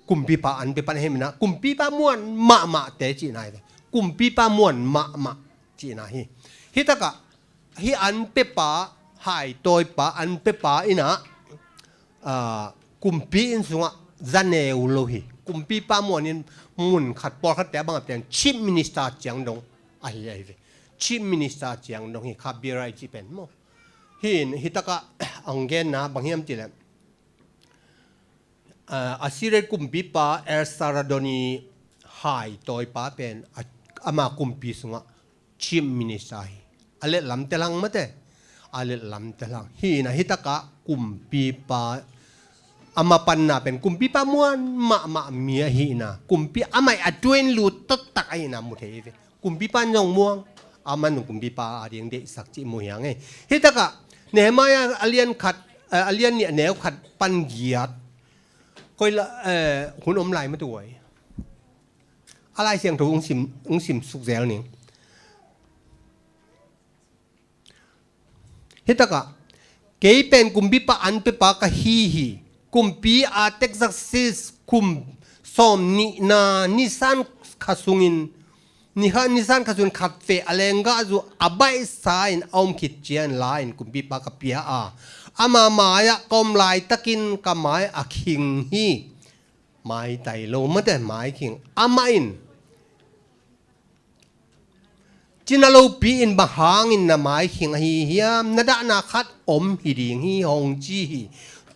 kumpipa an pepa na hi mah inah kumpipa muan mahmahte cihna hi ve. Kumpipa muan mahmah cihna hi. Hitakah hih an pepa, hai tawipa, an pepa inah, ah, kumpi inn sungah za neu lo hi. Kumpipa muanin mun khat pawlkhatte a bangah pian chief minister ciang dong ahi ahi ve. Chief minister ciang dong hi khabiara i cih pen maw? Hi in, hitakah ang genna bang hiam cih leh, ah, Assyria kumpipa Esarhaddon i hai tawipa pen a, ama kumpi sungah chief minister hi. A let lam telhang mate. A let lam telhang. Hi inah hitakah kumpipa ama panna pen kumpipa muan mahmah mi ahi inah. Kumpi amah i a tuin lut taktak ahi inah mu thei hi ve. Kumpipa in zong muang. Aman kumpipa a ding deihsak cih mu hiang e. Hitakah Nehemiah a lian khat, eh, a lian nih a neu khat pan giat. Koi la, eh, hun om lai matuai. A Lai Siangtho ung sim, ung sim suk zel ning. Hitakah, kei pen kumpipa an pepa ka hi hi. Kumpi Artaxerxes kum sawm nihna Nisan kha sungin, nikha Nisan kha sungin khat veh a lenggah zu a baihsa in a om khit ciangin la-in kumpipa ka pia a, ama mai-ah ka om laitakin ka mai a khing hi. Maitai lo mate, maikhing. Amah in, ci na lopi in bang hangin na maikhing ahi hiam? Na dahna khat om hi ding hi, hong ci hi.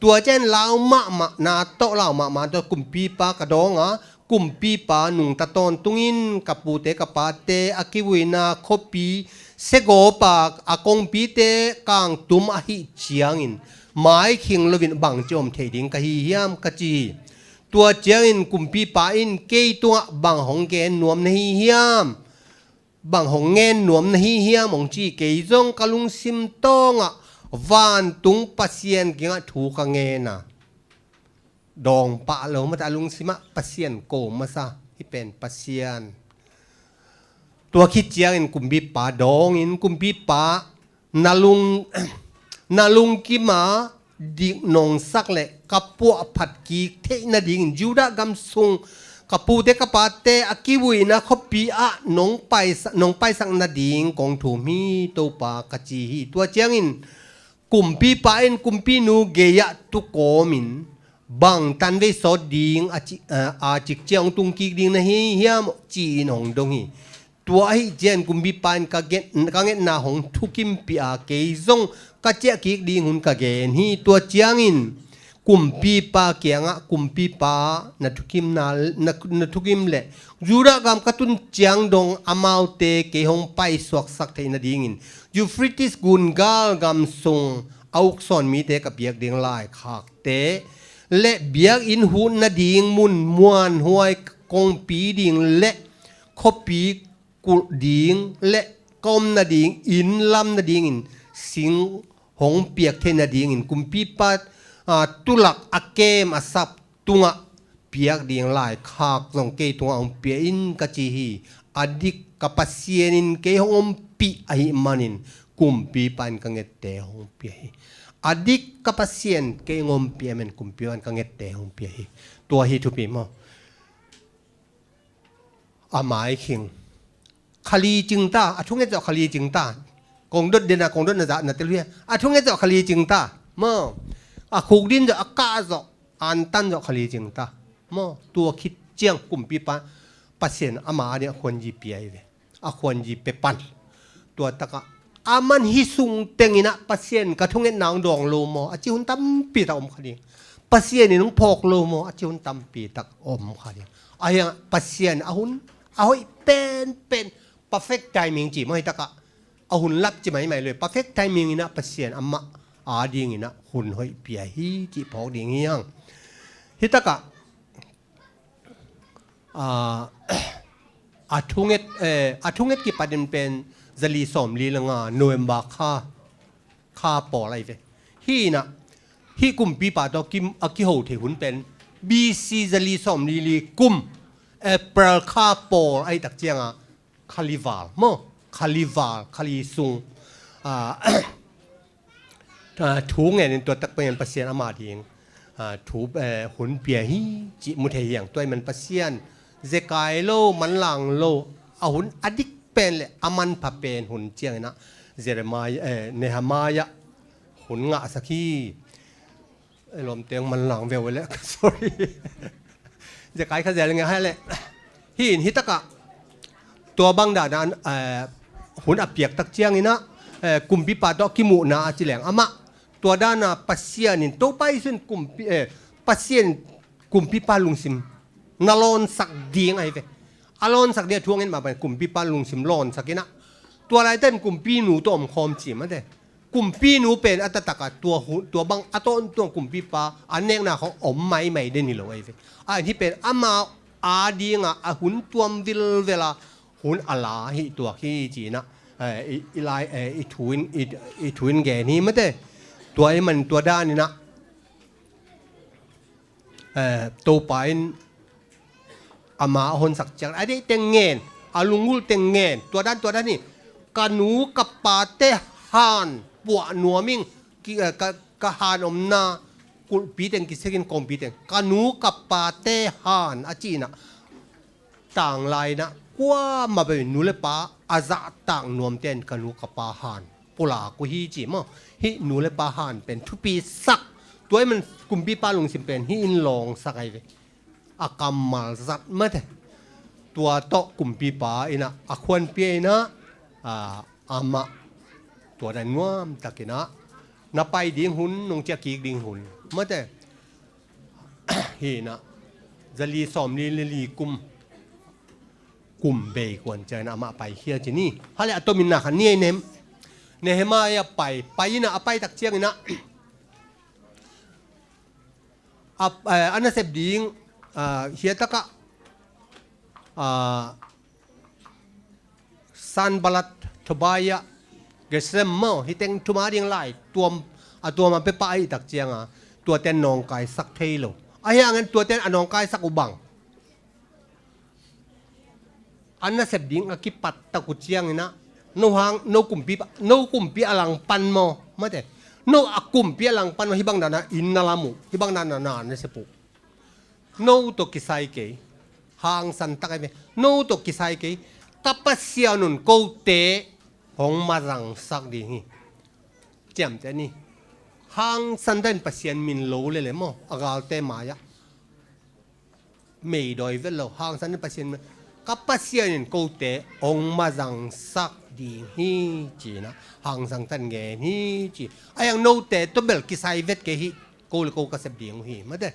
Tua ciang lau mahmah, na tawh lau mahmah tawh kumpipa ka dawng a, kumpipa nungta tawntungin ka pute ka pate a kivuina khuapi segawpa a kongpite kangtum ahih ciangin maikhing loin bangci om thei ding ka hi hiam, ka ci hi. Tua ciangin kumpipa in kei tungah bang hong gen nuam na hi hiam? Bang hong ngen nuam na hi hiam hong ci. Kei zong ka lungsim tawngah vantung Pasian kiangah thu ka ngen a, dawng pah lo mate, a lungsimah Pasian ko masa, hih pen Pasian. Tua khit ciangin kumpipa dawngin, kumpipa, na lung, na lungkima dik nong sak le ka puahphat kik theih nadingin Judah gam sung ka pute ka pate a kivuina khuapi ah nong paisa-, nong paisak nading kong thum hi, Topa, ka ci hi. Tua ciangin kumpipa in kumpinu gei-ah tu kawmin, bang tanvei sawt ding a ci-, a, a cik ciang hong tung kik ding na hi hiam, ci-in hong dong hi. Tua ahih ciangin kumpipa in ka nget, ka ngetna hong thukimpih a, kei zong ka ciah kik ding hun ka gen hi. Tua ciangin kumpipa kiangah, kumpipa, na thukimna, na, na thukim leh Judah gam ka tun ciang dong amaute kei hong paisuaksak theih nadingin Euphrates gun gal gam sung a uksawn mite ka piak ding laikhakte le biakinn hut nading mun, muanhuai kongpi ding le khuapi kulh ding le ka om nading inn lam nadingin sing hong piak theih nadingin kumpipa, aa, tulak a kem a sap tungah piak ding laikhak zong kei tungah hong pia in ka ci hi. A dik ka Pasian in kei hong ompih ahih manin kumpipa in ka ngette hong pia hi. A dik ka Pasian kei hong ompih ahih manin kumpipa in ka ngette hong pia hi. Tua hi thupi maw? A mai khing. Khali cing ta, a thunget zawh khali cing ta. Kong dot den a, kong dot na zah na tel hi a. A thunget zawh khali cing ta. Maw. A khuk din zawh, a kah zawh, a antan zawh khali cing ta. Maw. Tua khit ciang kumpipa Pasian ama a ding a khuanzi pia hi ve. A khuanzi pia pan. Tua takah aman hih sung teng in ah Pasian ka thungetna hong dawng lo maw a ci hun tampi tak om kha ding. Pasian in hong phawk lo maw a ci hun tampi tak om kha ding. Ahi hang Pasian a hun a hoih penpen, perfect timing ci maw, hi takah a hun lap ci maimai lo hi. Perfect timing in ah Pasian amah a ding in ah hun hoih pia hi cih phawk ding hi hang. Hi takah, aa, a thunget, eh, a thunget kipat in pen zali sawmli le nga November kha, kha pawl ahi ve. Hih in ah, hih kumpipa tawh kim, a kiho thei hun pen B C zali sawmli li kum April kha pawl ahi tak ciangah khali val maw, khali val, khali sung, aa, aa, thu ngen in tua tak pengin Pasian ama ding, aa, thu, eh, hun pia hi cih mu thei hi hang. Tua ahih man Pasian zekai lo, manlang lo, a hun a dik pen le a manpha pen hun ciang in ah Jeremiah, eh, Nehemiah hun ngahsak hi. Eh, lawmte hong manlang veu le, sorry. Zekai kha zel nge hai le. Hih in hi takah tua bang dan a, eh, hun a piak tak ciang in ah, eh, kumpipa tawh kimuhna a ci leng amah tua dan a Pasian in, Topa Jesu in kumpi, eh, Pasian kumpipa lungsim na lawnsak ding ahi ve. A lawnsak ding a thu a ngen mah bang kumpipa lungsim lawnsak in ah tua laitak in kumpinu tawh omkhawm ci mate. Kumpinu pen a taktak a tua hun, tua bang a tawntung kumpipa a nekna khawng om maimai den hi lo ahi ve. A hih pen ama a ding a, a hun tuam vilvel a hun a la hi tuak hi ci in ah, eh, i, i lai, eh, i thu in, i, i thu in gen hi mate. Tua ahih man tua dan in ah, eh, Topa in ama a honsak ciang a deih teng ngen, a lunggulh teng ngen, tua dan, tua dan hi. Ka nu ka pate han puah nuam ing, ki, eh, ka, ka han omna kulhpi teng kisekin kongpi teng, ka nu ka pate han a ci in ah tanglai in ah kuamah bangin nu le pa a zahtak nuamte in ka nu ka pa han pulak uh hi ci maw. Hih nu le pa han pen thupisak, tua ahih man kumpipa lungsim pen hih in lawngsak ahi ve. A kammal zat mate. Tua tawh kumpipa in ah a khuan pia in ah, a, amah tua dan nuamtak in ah na pai ding hun, nong ciah kik ding hun mate. Hih in ah zali sawmli le li kum, kum bei kuan ciang in ah amah paikhia ci ni. Hale a tomin na khan ni ei nem. Nehemiah pai, pai in ah a pai tak ciang in ah a, eh, a nasep ding, ah, hih takah, ah, Sanballat, Tobiah, Geshem maw, hih teng thum a ding lai tuam, a tuam a pia pah ahih tak ciang a tuate in nawngkaisak thei lo. Ahi hangin tuate in a nawngkaisak uh bang, a nasep ding a kipat tak uh ciang in ah, no hang, no kumpi, no kumpi a langpan maw, mate. No a kumpi a langpan maw, hih bang dan a inn na lam uh, hih bang dan a na nasep uh. No tawh kisai kei, hangsan tak ahi ve. No tawh kisai kei, ka Pasian un kote hong mazangsak ding hi. Ciamteh ni. Hangsan tak in Pasian min lo lele maw, a galte mai-ah meidawi vet lo, hangsan in Pasian min. ka Pasian in kote hong mazangsak ding hi ci-in ah, hangsan tan ngen hi ci. A hiang note tawh bel kisai vet kei hi, ko le ko ka sep ding uh hi, mate.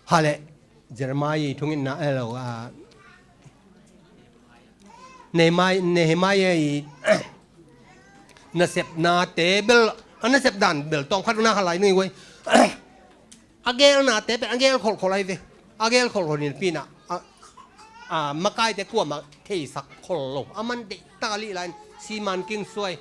Hale, Jeremiah i thungetna, eh, lo, ah, Nehemiah, Nehemiah i nasepnate bel, a nasep dan bel tawm khat na halai nui guai. A gelnate bel a gel kholkhol ai ve. A gel kholkhol in pina, a, a, makaite kuamah theisak khol lo. A man deihtak a lih lai-in siman king suai.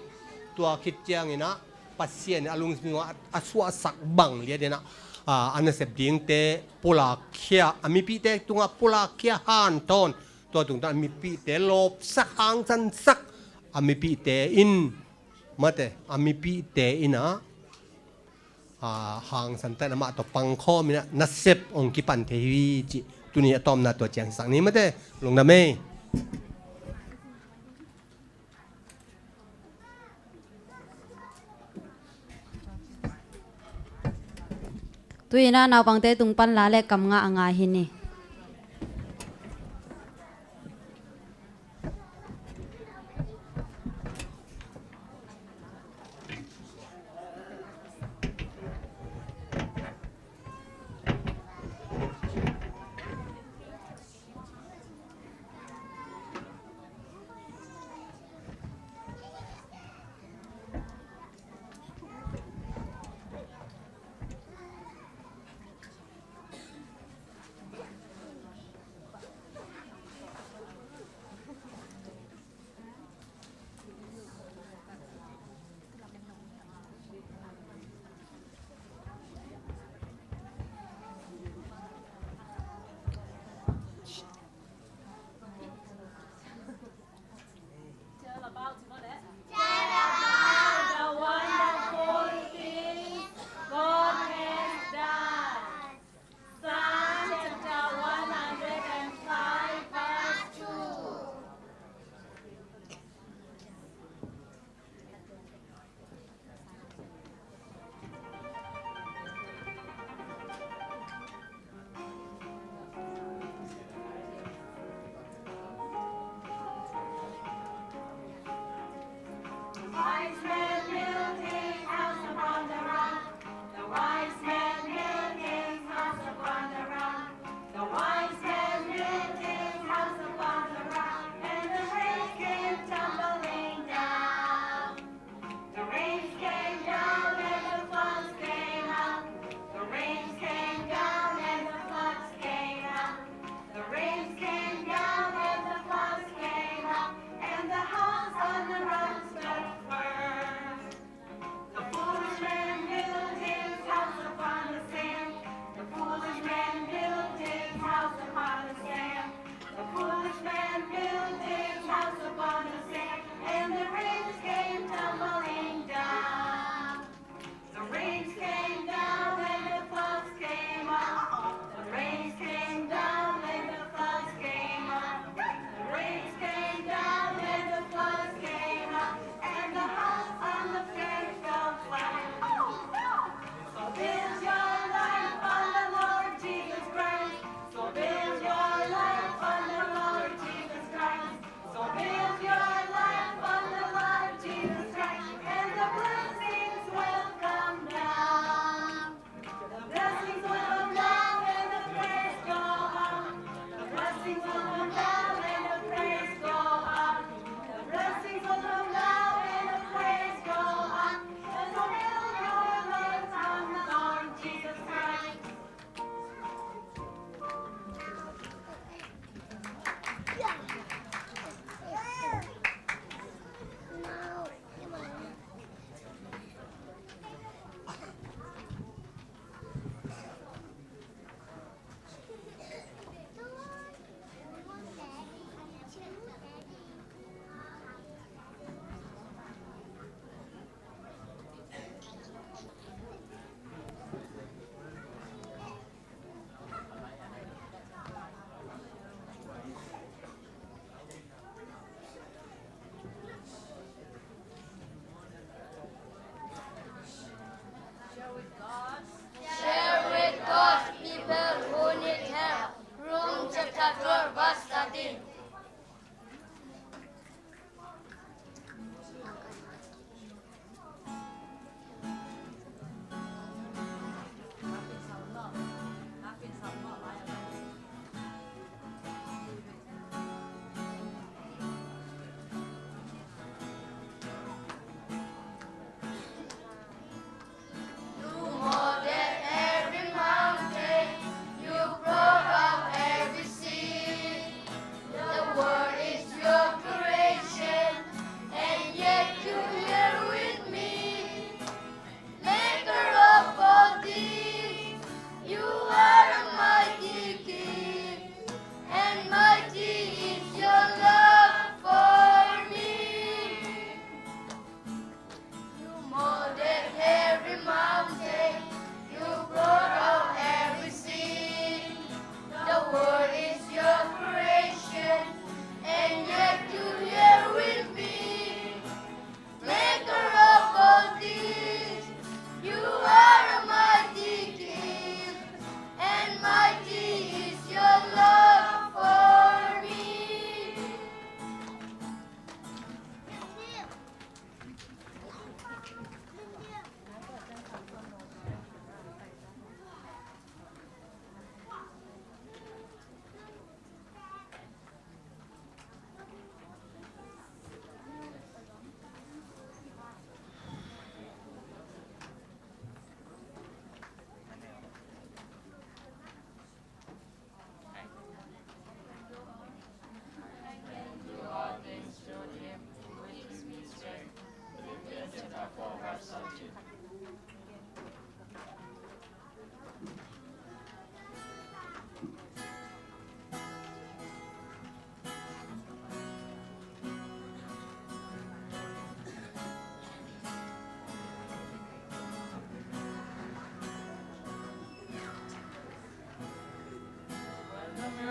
Tua khit ciangin ah Pasian in a lungsim sungah a suahsak bang liatin ah, a, a nasep dingte pulakkhia, a mipihte tungah pulakkhia hanthawn. Tua tungtawn a mipihte lawpsak, hangsansak, a mipihte in, mate, a mipihte in ah, a, hangsan tan amah tawh pangkhawm in ah nasep hong kipan thei hi cih tuni a tawpna tua ciang hisak ni, mate. Lungdam ei. Tu-in ah naupangte tung pan la le kam ngah a ngai hi ni.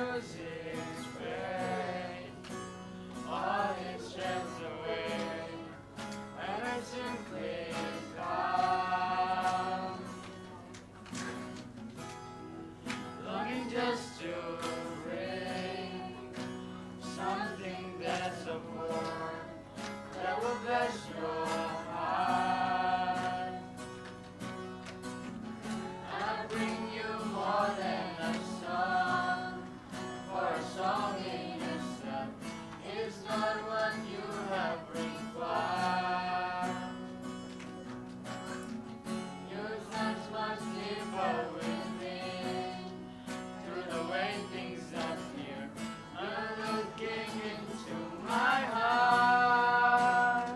Music's great, all it strips away, and I simply come, longing just to bring something that's of worth that will bless your heart. I bring you more than a song, for a song in itself is not what you have required. You touch much deeper within, through the way things appear. You're looking into my heart.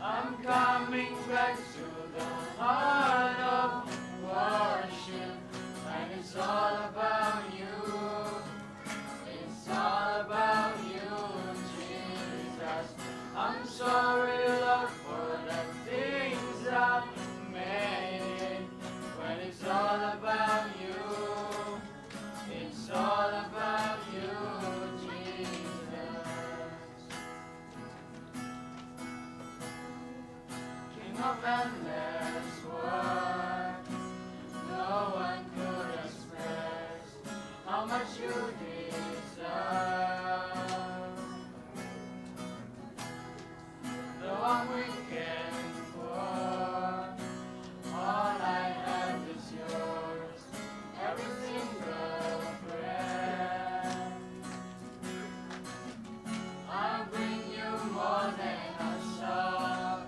I'm coming back to the heart of worship, and it's all about you. It's all about you, Jesus. I'm sorry, Lord, for the things I made. When it's all about you, it's all about you, Jesus. King of endless worth, no one could express how much you deserve. Though I'm weak and poor, all I have is yours. Every single breath, I bring you more than a song,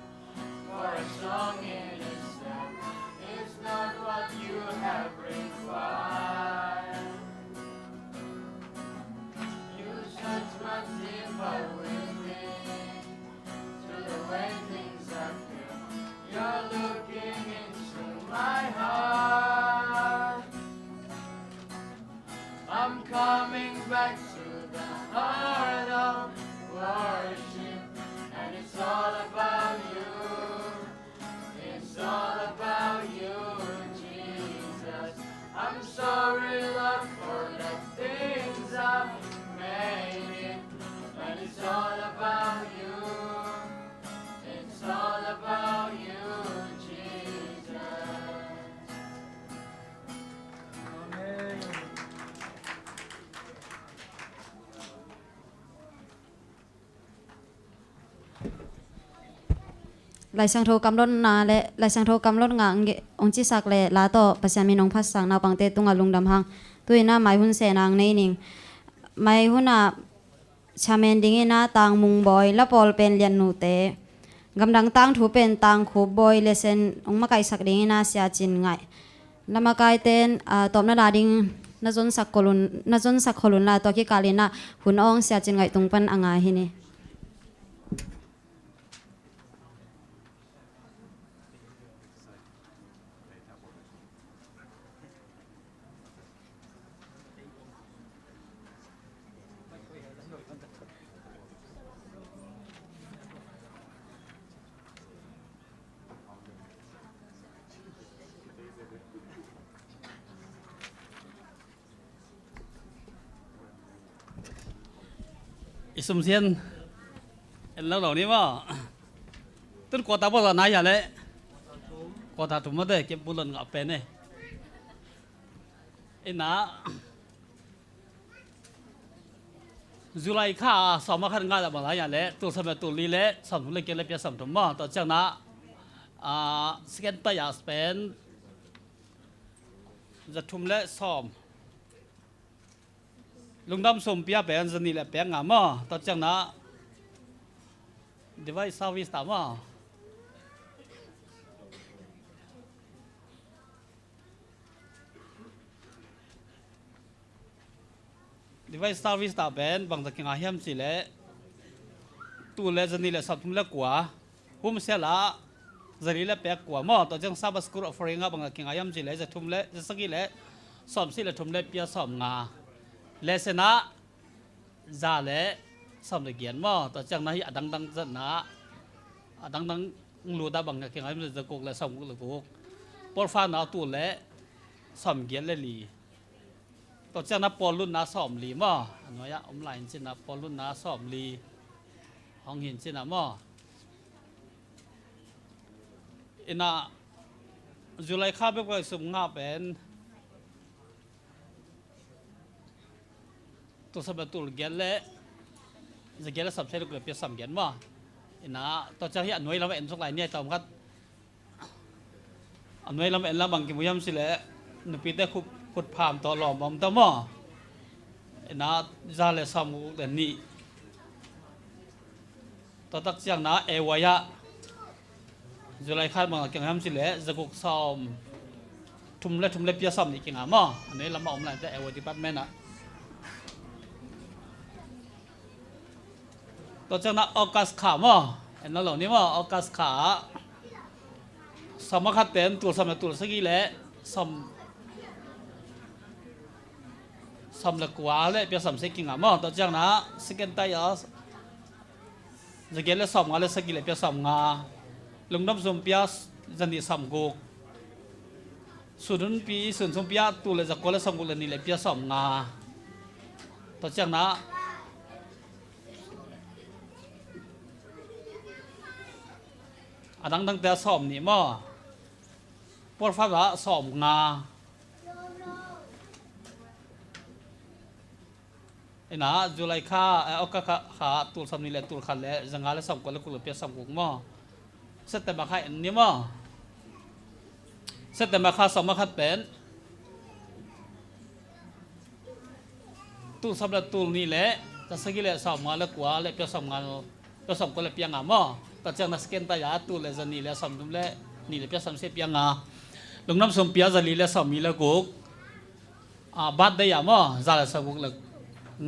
for a song in itself is not what you have required. You search much deeper within, to the way things appear. You're looking into my heart. I'm coming back to the heart of worship, and it's all about you. It's all about you, Jesus. I'm sorry, Lord, for the things I've made. When it's all about you, it's all about you, Jesus. Amen. Lai Siangtho kamlotna le Lai Siangtho kamlotna hong cisak le la tawh Pasian min hong phatsak naupangte tungah lungdam hang. Tu-in ah mai hun sehna hong nei ning. Mai hun ah chairman dingin ah Tang Mung Bawi, la pawl pen Lian Nute, gamdang tangthu pen Tang Khup Bawi, lesen hong makaihsak dingin ah Sia Cin Ngaih. La makaite'n, ah, tawpna la ding na zonsak khol un, na zonsak khol un la, tua kikal in ah hun awng Sia Cin Ngaih tung pan a ngai hi ni. I sumsian en lo lo ni maw. Tun quarter bawlna hia leh, quarter thum mate, kep bulon ngah pen e. Ina July kha sawm a khan ngai la bang la hia leh, tul sawm le tul li le sawm thum le kep le pia sawm thum maw. Tua ciangna, ah, second prize pen za thum le sawm. Lungdam sum pia pen za nih le pek nga maw. Tua ciangna device service ta maw. Device service ta pen bangzah kinga hiam cih leh, tul le za nih le sawm thum le kua, home cell ah za li le pek kua maw. Tua ciang Sabbath School offering ah bangzah kinga hiam cih leh, za thum le, za sagih le sawm sagih le thum le pia sawm nga. Lesson ah za le sawm le giat maw. Tua ciangna hih a dangdang zatna, a dangdang lut ah bangzah kinga hiam cih leh, za guk le sawm guk le guk. Pawlfana tul le sawm giat le li. Tua ciangin ah pawllutna sawmli maw? A nuai-ah om lai hi cin ah pawllutna sawmli hong hi cin ah maw? Inah July kha bekbek sum nga pen tul sawm le tul giat le za giat le sawmsagih le pia sawmgiat maw? Inah tua ciang hi a nuai lam en suk lai ni a, tawm khat a nuai lam en lam bang kimu hiam cih leh nupite khut, khut pham tawh lawm bawm tawh maw? Inah za le sawmguk le nih. Tua tak ciangin ah A Y ah July kha bang a kingah hiam cih leh za guk sawmthum le thum le pia sawmnih kingah maw? A nuai lam a om lai te A Y department ah. Tua ciangin ah August kha maw? En lo lo ni maw? August kha ah sawm a khat pen tul sawm le tul sagih le sawm, sawm le kua le pia sawmsagih kingah maw? Tua ciangin ah second tie ah za giat le sawmnga le sagih le pia sawmnga. Lungdam sum pia za nih sawmguk. Sun hun pi, sun sum pia tul le za kua le sawmguk le nih le pia sawmnga. Tua ciangin ah a dangdangte ah sawmnih maw? Pawl fam ah sawmnga. Inah July kha, eh, August kha, kha tul sawmnih le tul khat le za nga le sawmkua le guk le pia sawmguk maw? September kha en ni maw? September kha sawm a khat pen tul sawm le tul nih le za sagih le sawmnga le kua le pia sawmnga, pia sawmkua le pia nga maw? Tua ciangin ah second tie ah tul le za nih le sawmthum le nih le pia sawmsagih pia nga. Lungdam sum pia za li le sawmli le guk. Ah, birthday ah maw, za le sawmguk le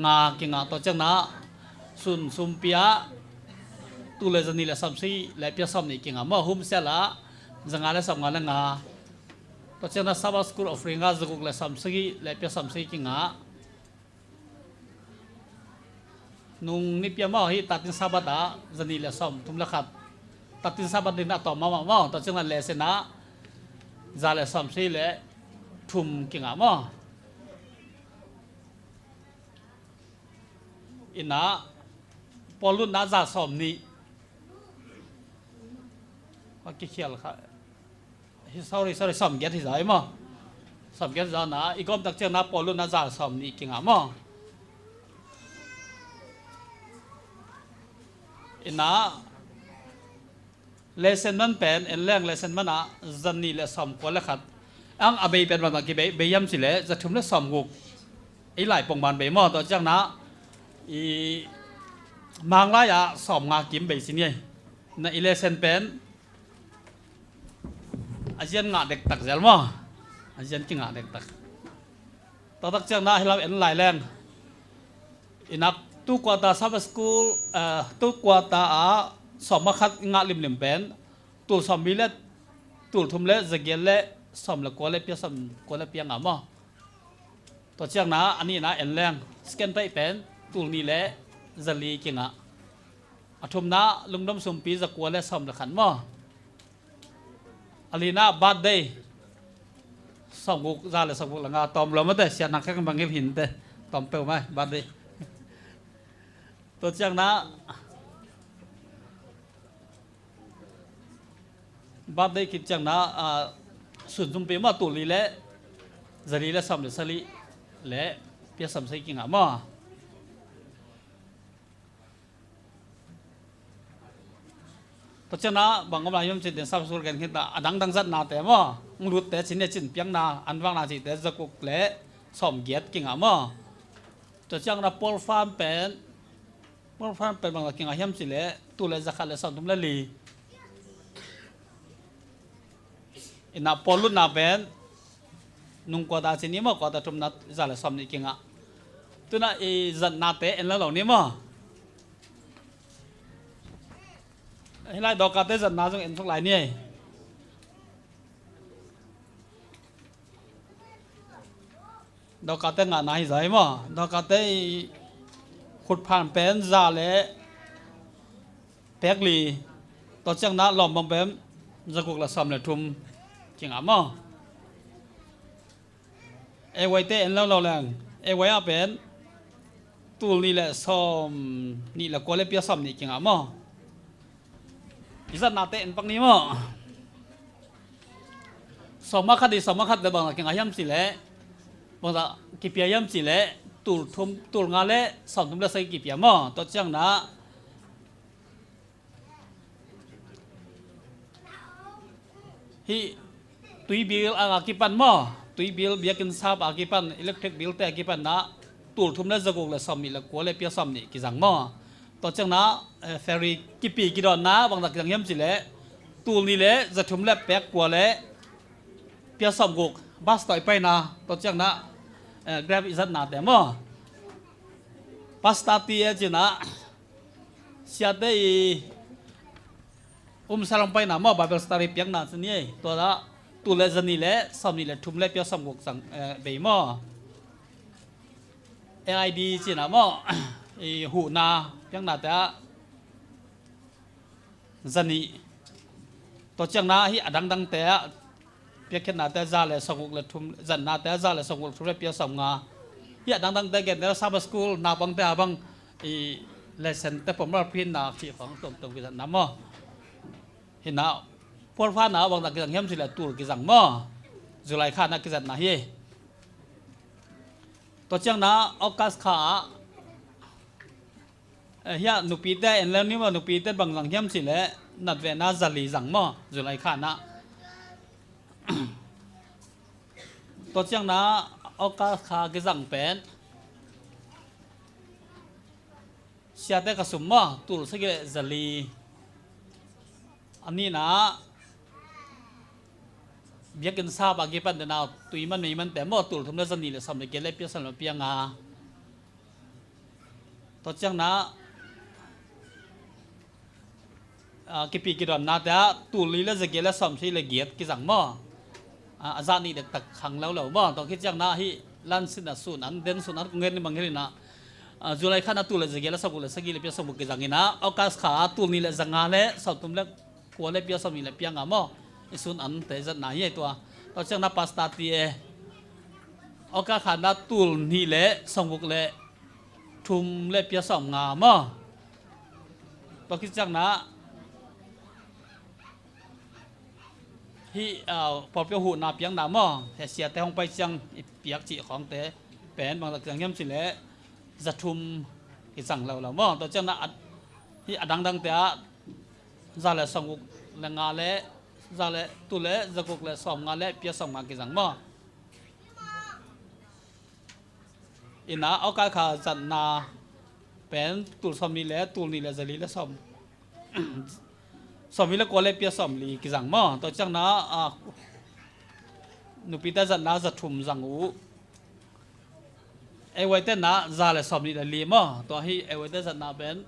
nga kingah. Tua ciangin ah sun sum pia tul le za nih le sawmsagih le pia sawmnih kingah maw? Home cell ah za nga le sawmnga le nga. Tua ciangin ah Sabbath School offering ah za guk le sawmsagih le pia sawmsagih kingah. Nung ni pia maw, hih tatin Sabbath ah za nih le sawmthum le khat. Tatin Sabbath ding ah tawm mahmah maw? Tua ciangin ah lesson ah za le sawmsagih le thum kingah maw? Inah pawllutna za sawmnih. Kikhial kha. Hi, sorry, sorry, sawmgiat hi zaw maw? Sawmgiat hi zaw na, i gawm tak ciangin ah pawllutna za sawmnih kingah maw? Inah lesson man pen en leng, lesson man ah za nih le sawmkua le khat. Ang a bei pen bang a kibei, bei hiam cih leh za thum le sawmguk. I lai pong ban bei maw? Tua ciangin ah i Mang lai ah sawmnga kim bei ci ni ei. Na i lesson pen a zian ngah dektak zel maw? A zian kingah dektak. Taktak ciangin ah hi lam en lai leng. Inah tu quarter Sabbath School, eh, tu quarter ah sawm a khat i ngah limlim pen tul sawmli le tul thum le za giat le sawm le kua le pia, sawmkua le pia nga maw? Tua ciangin ah a nihna en leng, second tie pen tul nih le za li kingah. A thumna lungdam sumpi za kua le sawm le khat maw? A lina birthday sawmguk, za le sawmguk le nga, tawm lua mate, siatna khek bang hil hinte, tawm peuh mai birthday. Tua ciangin ah birthday khit ciangin ah, ah, sun sumpi maw, tul li le za li le sawm le sagih le pia sawmsagih kingah maw? Tua ciangin ah bang om lai hiam cih leh, Sabbath School gen khin ta, a dangdang zatnate maw, hong lutte, cin le cin piakna, an vakna cihte za guk le sawmgiat kingah maw? Tua ciangin ah Paul Farm pen, Paul Farm pen bang kingah hiam cih leh tul le za khat le sawmthum le li. Inah Paul lutna pen nung quarter ci ni maw, quarter thumna za le sawmnih kingah. Tu-in ah i zatnate en lo lo ni maw? Hih lai dawkate zatna zong en suk lai ni ei. Dawkate ngahna hi zai maw? Dawkate i khutphan pen za le pek li. Tua ciangin ah lawm bang pen za guk le sawm le thum kingah maw? A Y te en lo lo leng, A Y ah pen tul nih le sawm nih le kua le pia sawm nih kingah maw? I zatnate en pak ni maw? Sawm a khat i sawm a khat le bangzah kingah hiam cih leh, bangzah kipia hiam cih leh, tul thum, tul nga le sawm thum le sagih kipia maw? Tua ciangin ah hih tui bill a kipan maw? Tui bill, biakinn sap a kipan, electric bill te a kipan ah tul thum le zaguk le sawm nih le kua le pia sawm nih kizang maw? Tua ciangin ah, eh, ferry kipi kidawnna bangzah kizang hiam cih leh, tul nih le za thum le pek kua le pia sawm guk, bus tawh i paina, tua ciangin ah, eh, Grab i zatnate maw? Pastor T A ci-in ah, siate i um salong paina maw, Bible study piakna ci ni ei. Tua ah tul le za nih le sawm nih le thum le pia sawm guk zang, eh, bei maw? A I D ci-in ah maw, i huhna piaknate ah za nih. Tua ciangin ah hih a dangdangte ah piakkhiatnate za le sawm guk le thum, zatnate za le sawm guk le thum le pia sawm nga. Hih a dangdangte gentehna Sabbath school naupangte a bang i lesson te pom ralphinna cih khawng tuamtuam kizatna maw? Hih na, Paul pha na bangzah kizang hiam cih leh tul kizang maw? July kha na kizatna hi. Tua ciangin ah August kha ah, eh, hiah nupite en leu ni maw, nupite bangzah hiam cih leh natvehna za li zang maw, July kha na. Tua ciangin ah August kha kizang pen siate ka sum maw, tul sagih le za li. A nihna, biakinn sap a kipan dena tui man mei mante maw, tul thum le za nih le sawm le giat le pia sawm le pia nga. Tua ciangin ah, ah, kipi kidawnnate ah tul li le za giat le sawm sagih le giat kizang maw? Ah, a zah nih dektak khang lo lo maw? Tua khit ciangin ah hih lansinna sun an, den sun an kong gen ni bang hi-in ah, ah, July kha na tul le za giat le sawm guk le sagih le pia sawm guk kizang in ah, August kha tul nih le za nga le sawm thum le kua le pia sawm nih le pia nga maw? I sun ante zatna hi ei tua. Tua ciangin ah Pastor T A, August kha na tul nih le sawm guk le thum le pia sawm nga maw? Tua khit ciangin ah hih, ah, pawlpi huhna piakna maw, hih siate hong pai ciang i piak cih khawngte pen bangzah kizang hiam cih leh za thum kizang lo lo maw? Tua ciangin ah, hih a dangdangte ah za le sawm guk le nga le, za le, tul le za guk le sawm nga le pia sawm nga kizang maw? Ina, August kha zatna pen tul sawm nih le, tul nih le za li le sawm, sawm nih le kua le pia sawm li kizang maw? Tua ciangin ah, ah, nupite zatna za thum zang uh. A Y te na za le sawm nih le li maw? Tua hi A Y te zatna pen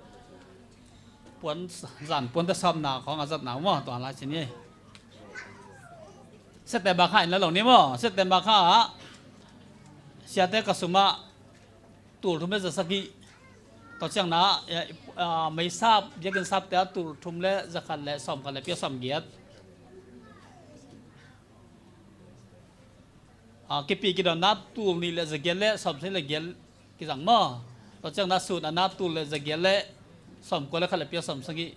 puan, zan puante sawmna khawng a zatna uh maw? Tua lai ci ni. September kha in la lo ni maw? September kha ah siate ka sum ah tul thum le za sagih. Tua ciangin ah, eh, ah, meisap, biakinn sapte ah tul thum le za khat le sawm khat le pia sawm giat. Ah, kipi kidawnna tul nih le za giat le sawm sagih le giat kizang maw? Tua ciangin ah sun an ah tul le za giat le sawm kua le khat le pia sawm sagih.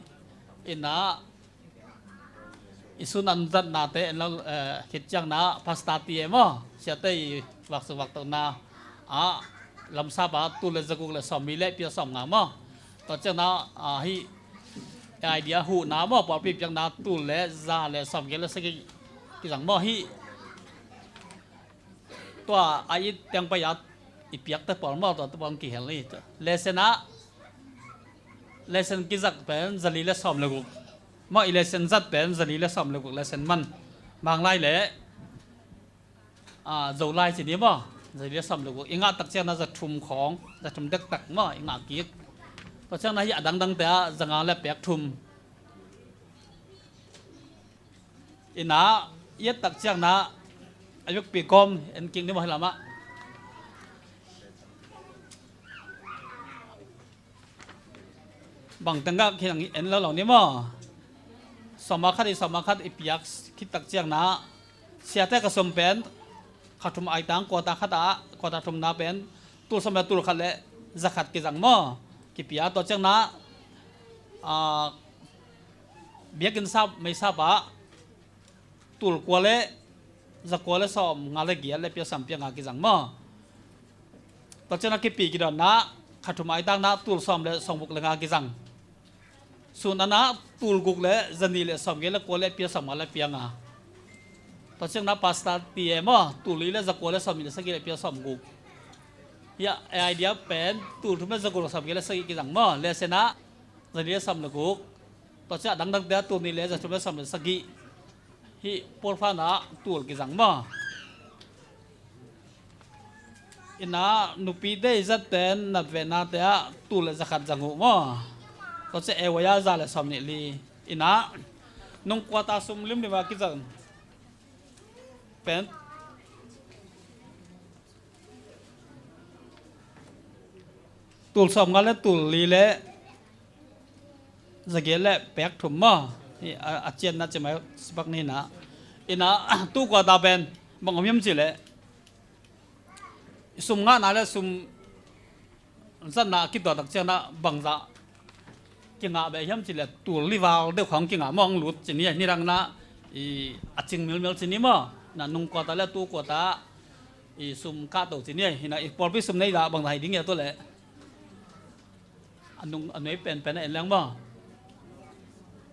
Ina, i sun an zatnate en lo, eh, khit ciangin ah Pastor T A maw, siate i vaksuk vaktokna ah lamsap ah tul le za guk le sawm nih le pia sawm nga maw? Tua ciangin ah, ah, hih A I D ah huhna maw, pawlpi piakna tul le za le sawm giat le sagih kizang maw hih? Tua a it teng pai a i piakte pawl maw, tua te pawl kihel ni. Lesson ah, lesson kizak pen za li le sawm le guk maw, i lesson zat pen za li le sawm le guk lesson man. Manglai le, ah, Zolai ci ni maw, za li le sawm le guk. I ngah tak ciangin ah za thum khawng, za thum dektak maw, i ngah kik. Tua ciangin ah hih a dangdangte ah za nga le pek thum. Ina, i et tak ciangin ah a yukpi kawm en kik ni maw hih lamah. Bang teng gah khin en lo lo ni maw? Sawm a khat i sawm a khat i piak khit tak ciangin ah siate ka sum pen kha thum aitang, quarter khat ah, quarter thumna pen tul sawm le tul khat le za khat kizang maw? Kipia. Tua ciangin ah, ah, biakinn sap, mei sap ah tul kua le za kua le sawm nga le giat le pia sawm pia nga kizang maw? Tua ciangin ah kipi kidawnna kha thum a i takna tul sawm le sawm guk le nga kizang. Sun a na tul guk le za nih le sawm giat le kua le pia sawm nga le pia nga. Tua ciangin ah pastor ti e maw, tul li le za kua le sawm nih le sagih le pia sawm guk. Hih a idea pen tul thum le za guk le sawm giat le sagih kizang maw? Lehse na za nih le sawm le guk. Tua ciang a dangdangte ah tul nih le za thum le sawm le sagih. Hih pawlpha na tul kizang maw? Ina nupi te i zatte natvena te ah tul le za khat zang uh maw? Tua ciang e waya za le sawm nih li. Ina nung kuata sum limlim a kizang pen tul sawm nga le tul li le za giat le pek thum maw? Hi a, a cianna ci mai sipak ni na. Ina tu kuata pen bang om hiam ci le, sum ngahna le sum zatna a kituak tak ciangin ah bangzah kingah beh hiam ci le, tul li val deuh khawng kingah maw, hong lut ci ni. Nidang na i a cing milmil ci ni maw? Na nung kuata le tu kuata i sum kahto ci ni. Hina i pawlpi sum nei dah bangzah hi ding hia tua le? A nung a nuai penpen a en leng maw?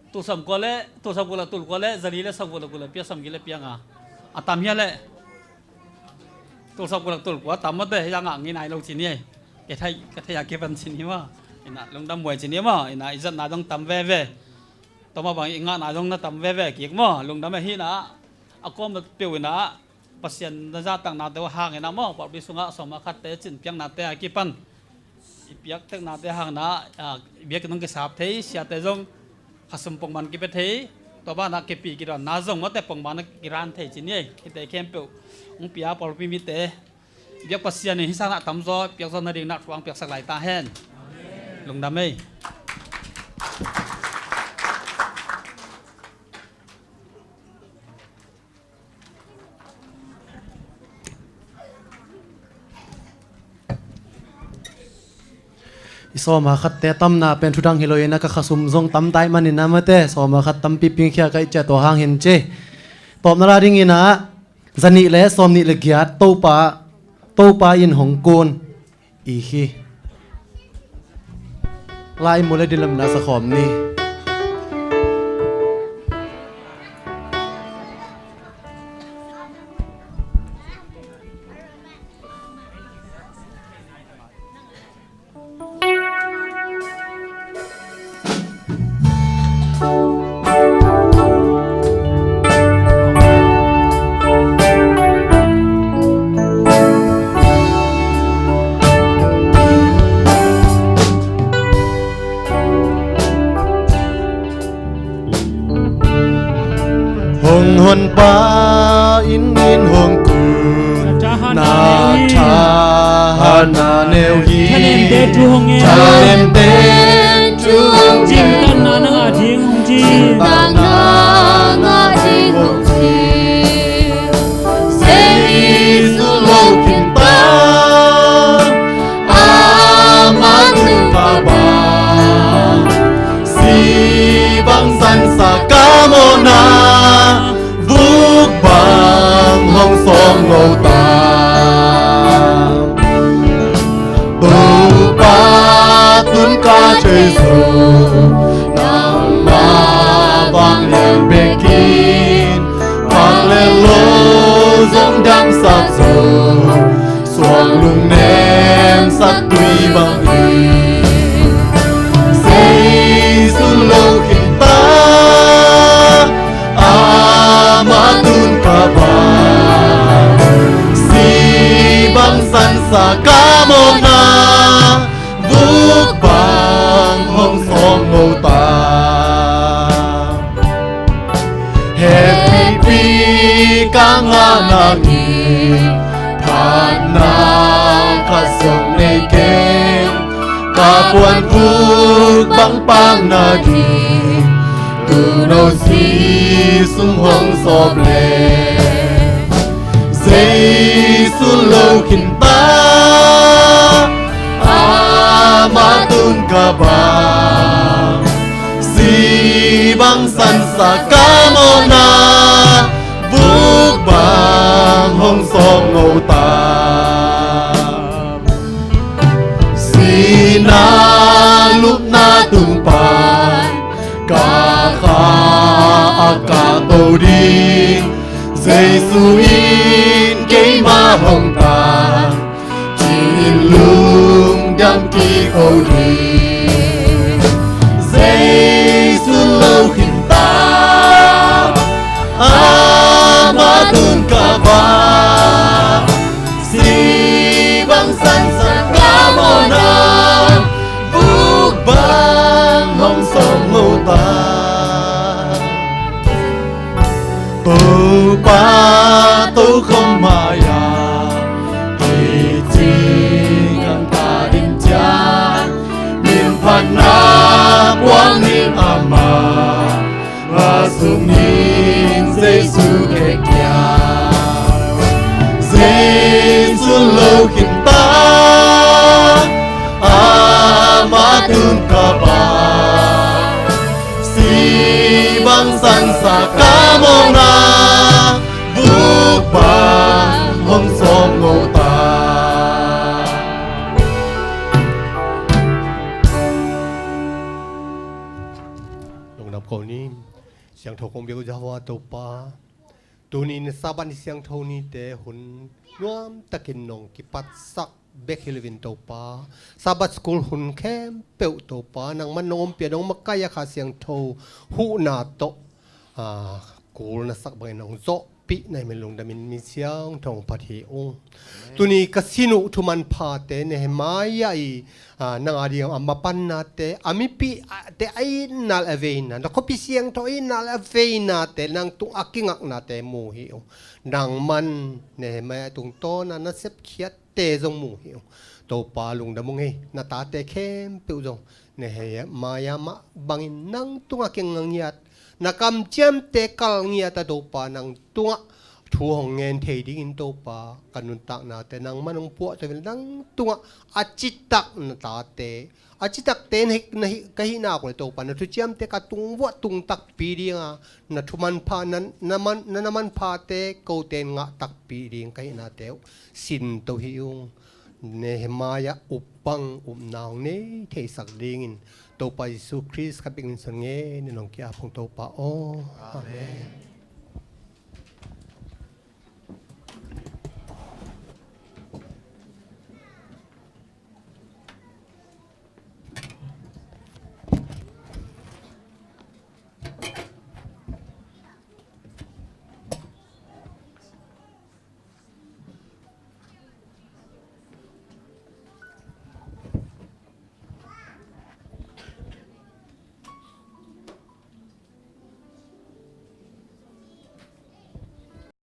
Tul sawm kua le, tul sawm kua le tul kua le za li le sawm kua le kua le pia sawm giat le pia nga. A tam hia le? Tul sawm kua le tul kua tam mawte, hia ngah ngei nai lo ci ni. Ka thei, ka thei a kipan ci ni maw? Ina lungdam buai ci ni maw? Ina i zatna zong tam veve. Tua mah bang i ngahna zong na tam veve kik maw? Lungdam e. Hina a kawm peuh ina Pasian na zahtaknate uh hangin ah maw, pawlpi sungah sawm a khatte cinpiaknate a kipan i piakteknate hangin ah, ah, biakinn zong kisap thei, siate zong khasum pongman kipia thei, tua banah kipi kidawnna zong mawte pongman a kiran thei ci ni ei. Hihte khempeuh hong pia pawlpi mite biak Pasian in hih sanah tamzaw piakzaw nading na thu hong piaksak lai ta hen. Lungdam ei. I sawm a khatte tamna pen thudang hi lo in a, ka khasum zong tam tai manin a mate, sawm a khat tampi pingkhia ka i ciah tua hang hin ci. Tawpna la dingin ah za nih le sawm nih le giat Topa, Topa in hong kun i hi. Lai mu le dilemna sakhawm ni. Hong honpa in in hong kun na tha hana neu hi. Thanemte thu hong ngen. Thanemte thu hong ngen. Cingtanna na ngah ding hong ci. Cingtanna ngah ding hong ci. Jesu lo khin ta. Ama tungah bang si bang sansa ka mawhna, vuk bang hong sawng lo ta. Topa tun ka thei zo, nangma vanglian bekin, vanglian lo zong damsak zo. Suang lungnem sak tui bangin Jesu lo khin ta, ama tun ka bang si bang sansa ka mawhna, vuk bang hong sawng lo ta. Hehpihpi ka ngah nading phatna khat zong nei keng, ka puan vuk bang pang nading, tuuno Jesu hong sawp leh. Zeisu lo khinta, amah tun ka bang, si bang sansa ka mawhna, vuk bang hong sawk ngota. Sihna lupna tung pan ka kha a kahto ding, Zeisu in keima hong tan, ci-in lungdam kiko ding. Zeisu lo khinta, amah tun ka bang, si bang sansa ka mawhna, vuk bang hong sawk ngota. Topa tokhom mai-ah kicing kanta ding ciang, min phatna puak ning amah, ngah suk ning Zeisu khe kiang. Zeisu lo khinta, amah tun ka bang, si bang sansa ka mawhna, vuk bang hong sawk ngota. Lungdam ko ni. Siangtho kong biak uh Jehovah Topa, tuni in Sabbath ni siangtho nite hun nuamtakin nong kipatsak bek hi loin Topa, Sabbath school hun khempeuh Topa, nangman nong ompih a, nong makaih a, Kha Siangtho huhna tawh, ah, kul na sak bangin nong zawhpih na hih manin lungdamin min siangtho hong phat hi ung. Tuni ka sin uh thuman phate Nehemiah i, ah, nang a ding a mapannate, a mipihte a itna le a veina, na khuapi siangtho a itna le a veinate, nang tung a kingaknate mu hi ung. Nangman Nehemiah tungtawna na sepkhiatte zong mu hi ung. Topa lungdam ung ei, na tate khempeuh zong Nehemiah mah bangin nang tungah kinga ngiat, na kamciamte kal ngiat a Topa, nang tungah thu hong ngen thei dingin Topa, ka nuntaknate nangman hong puahto in, nang tungah a citak na tate, a citakte na hi, na hi, ka hihna uh le Topa, na thuciamte ka tung vuah tung takpi dinga, na thumanpha, na, na man, na, na manphate kote in ngah takpi ding ka hihnate uh sinto hi ung. Nehemiah up bang upna hong nei theisak dingin Topa Jesu Khrist khat bek min suangin nong ki-ap ung Topa aw. Amen.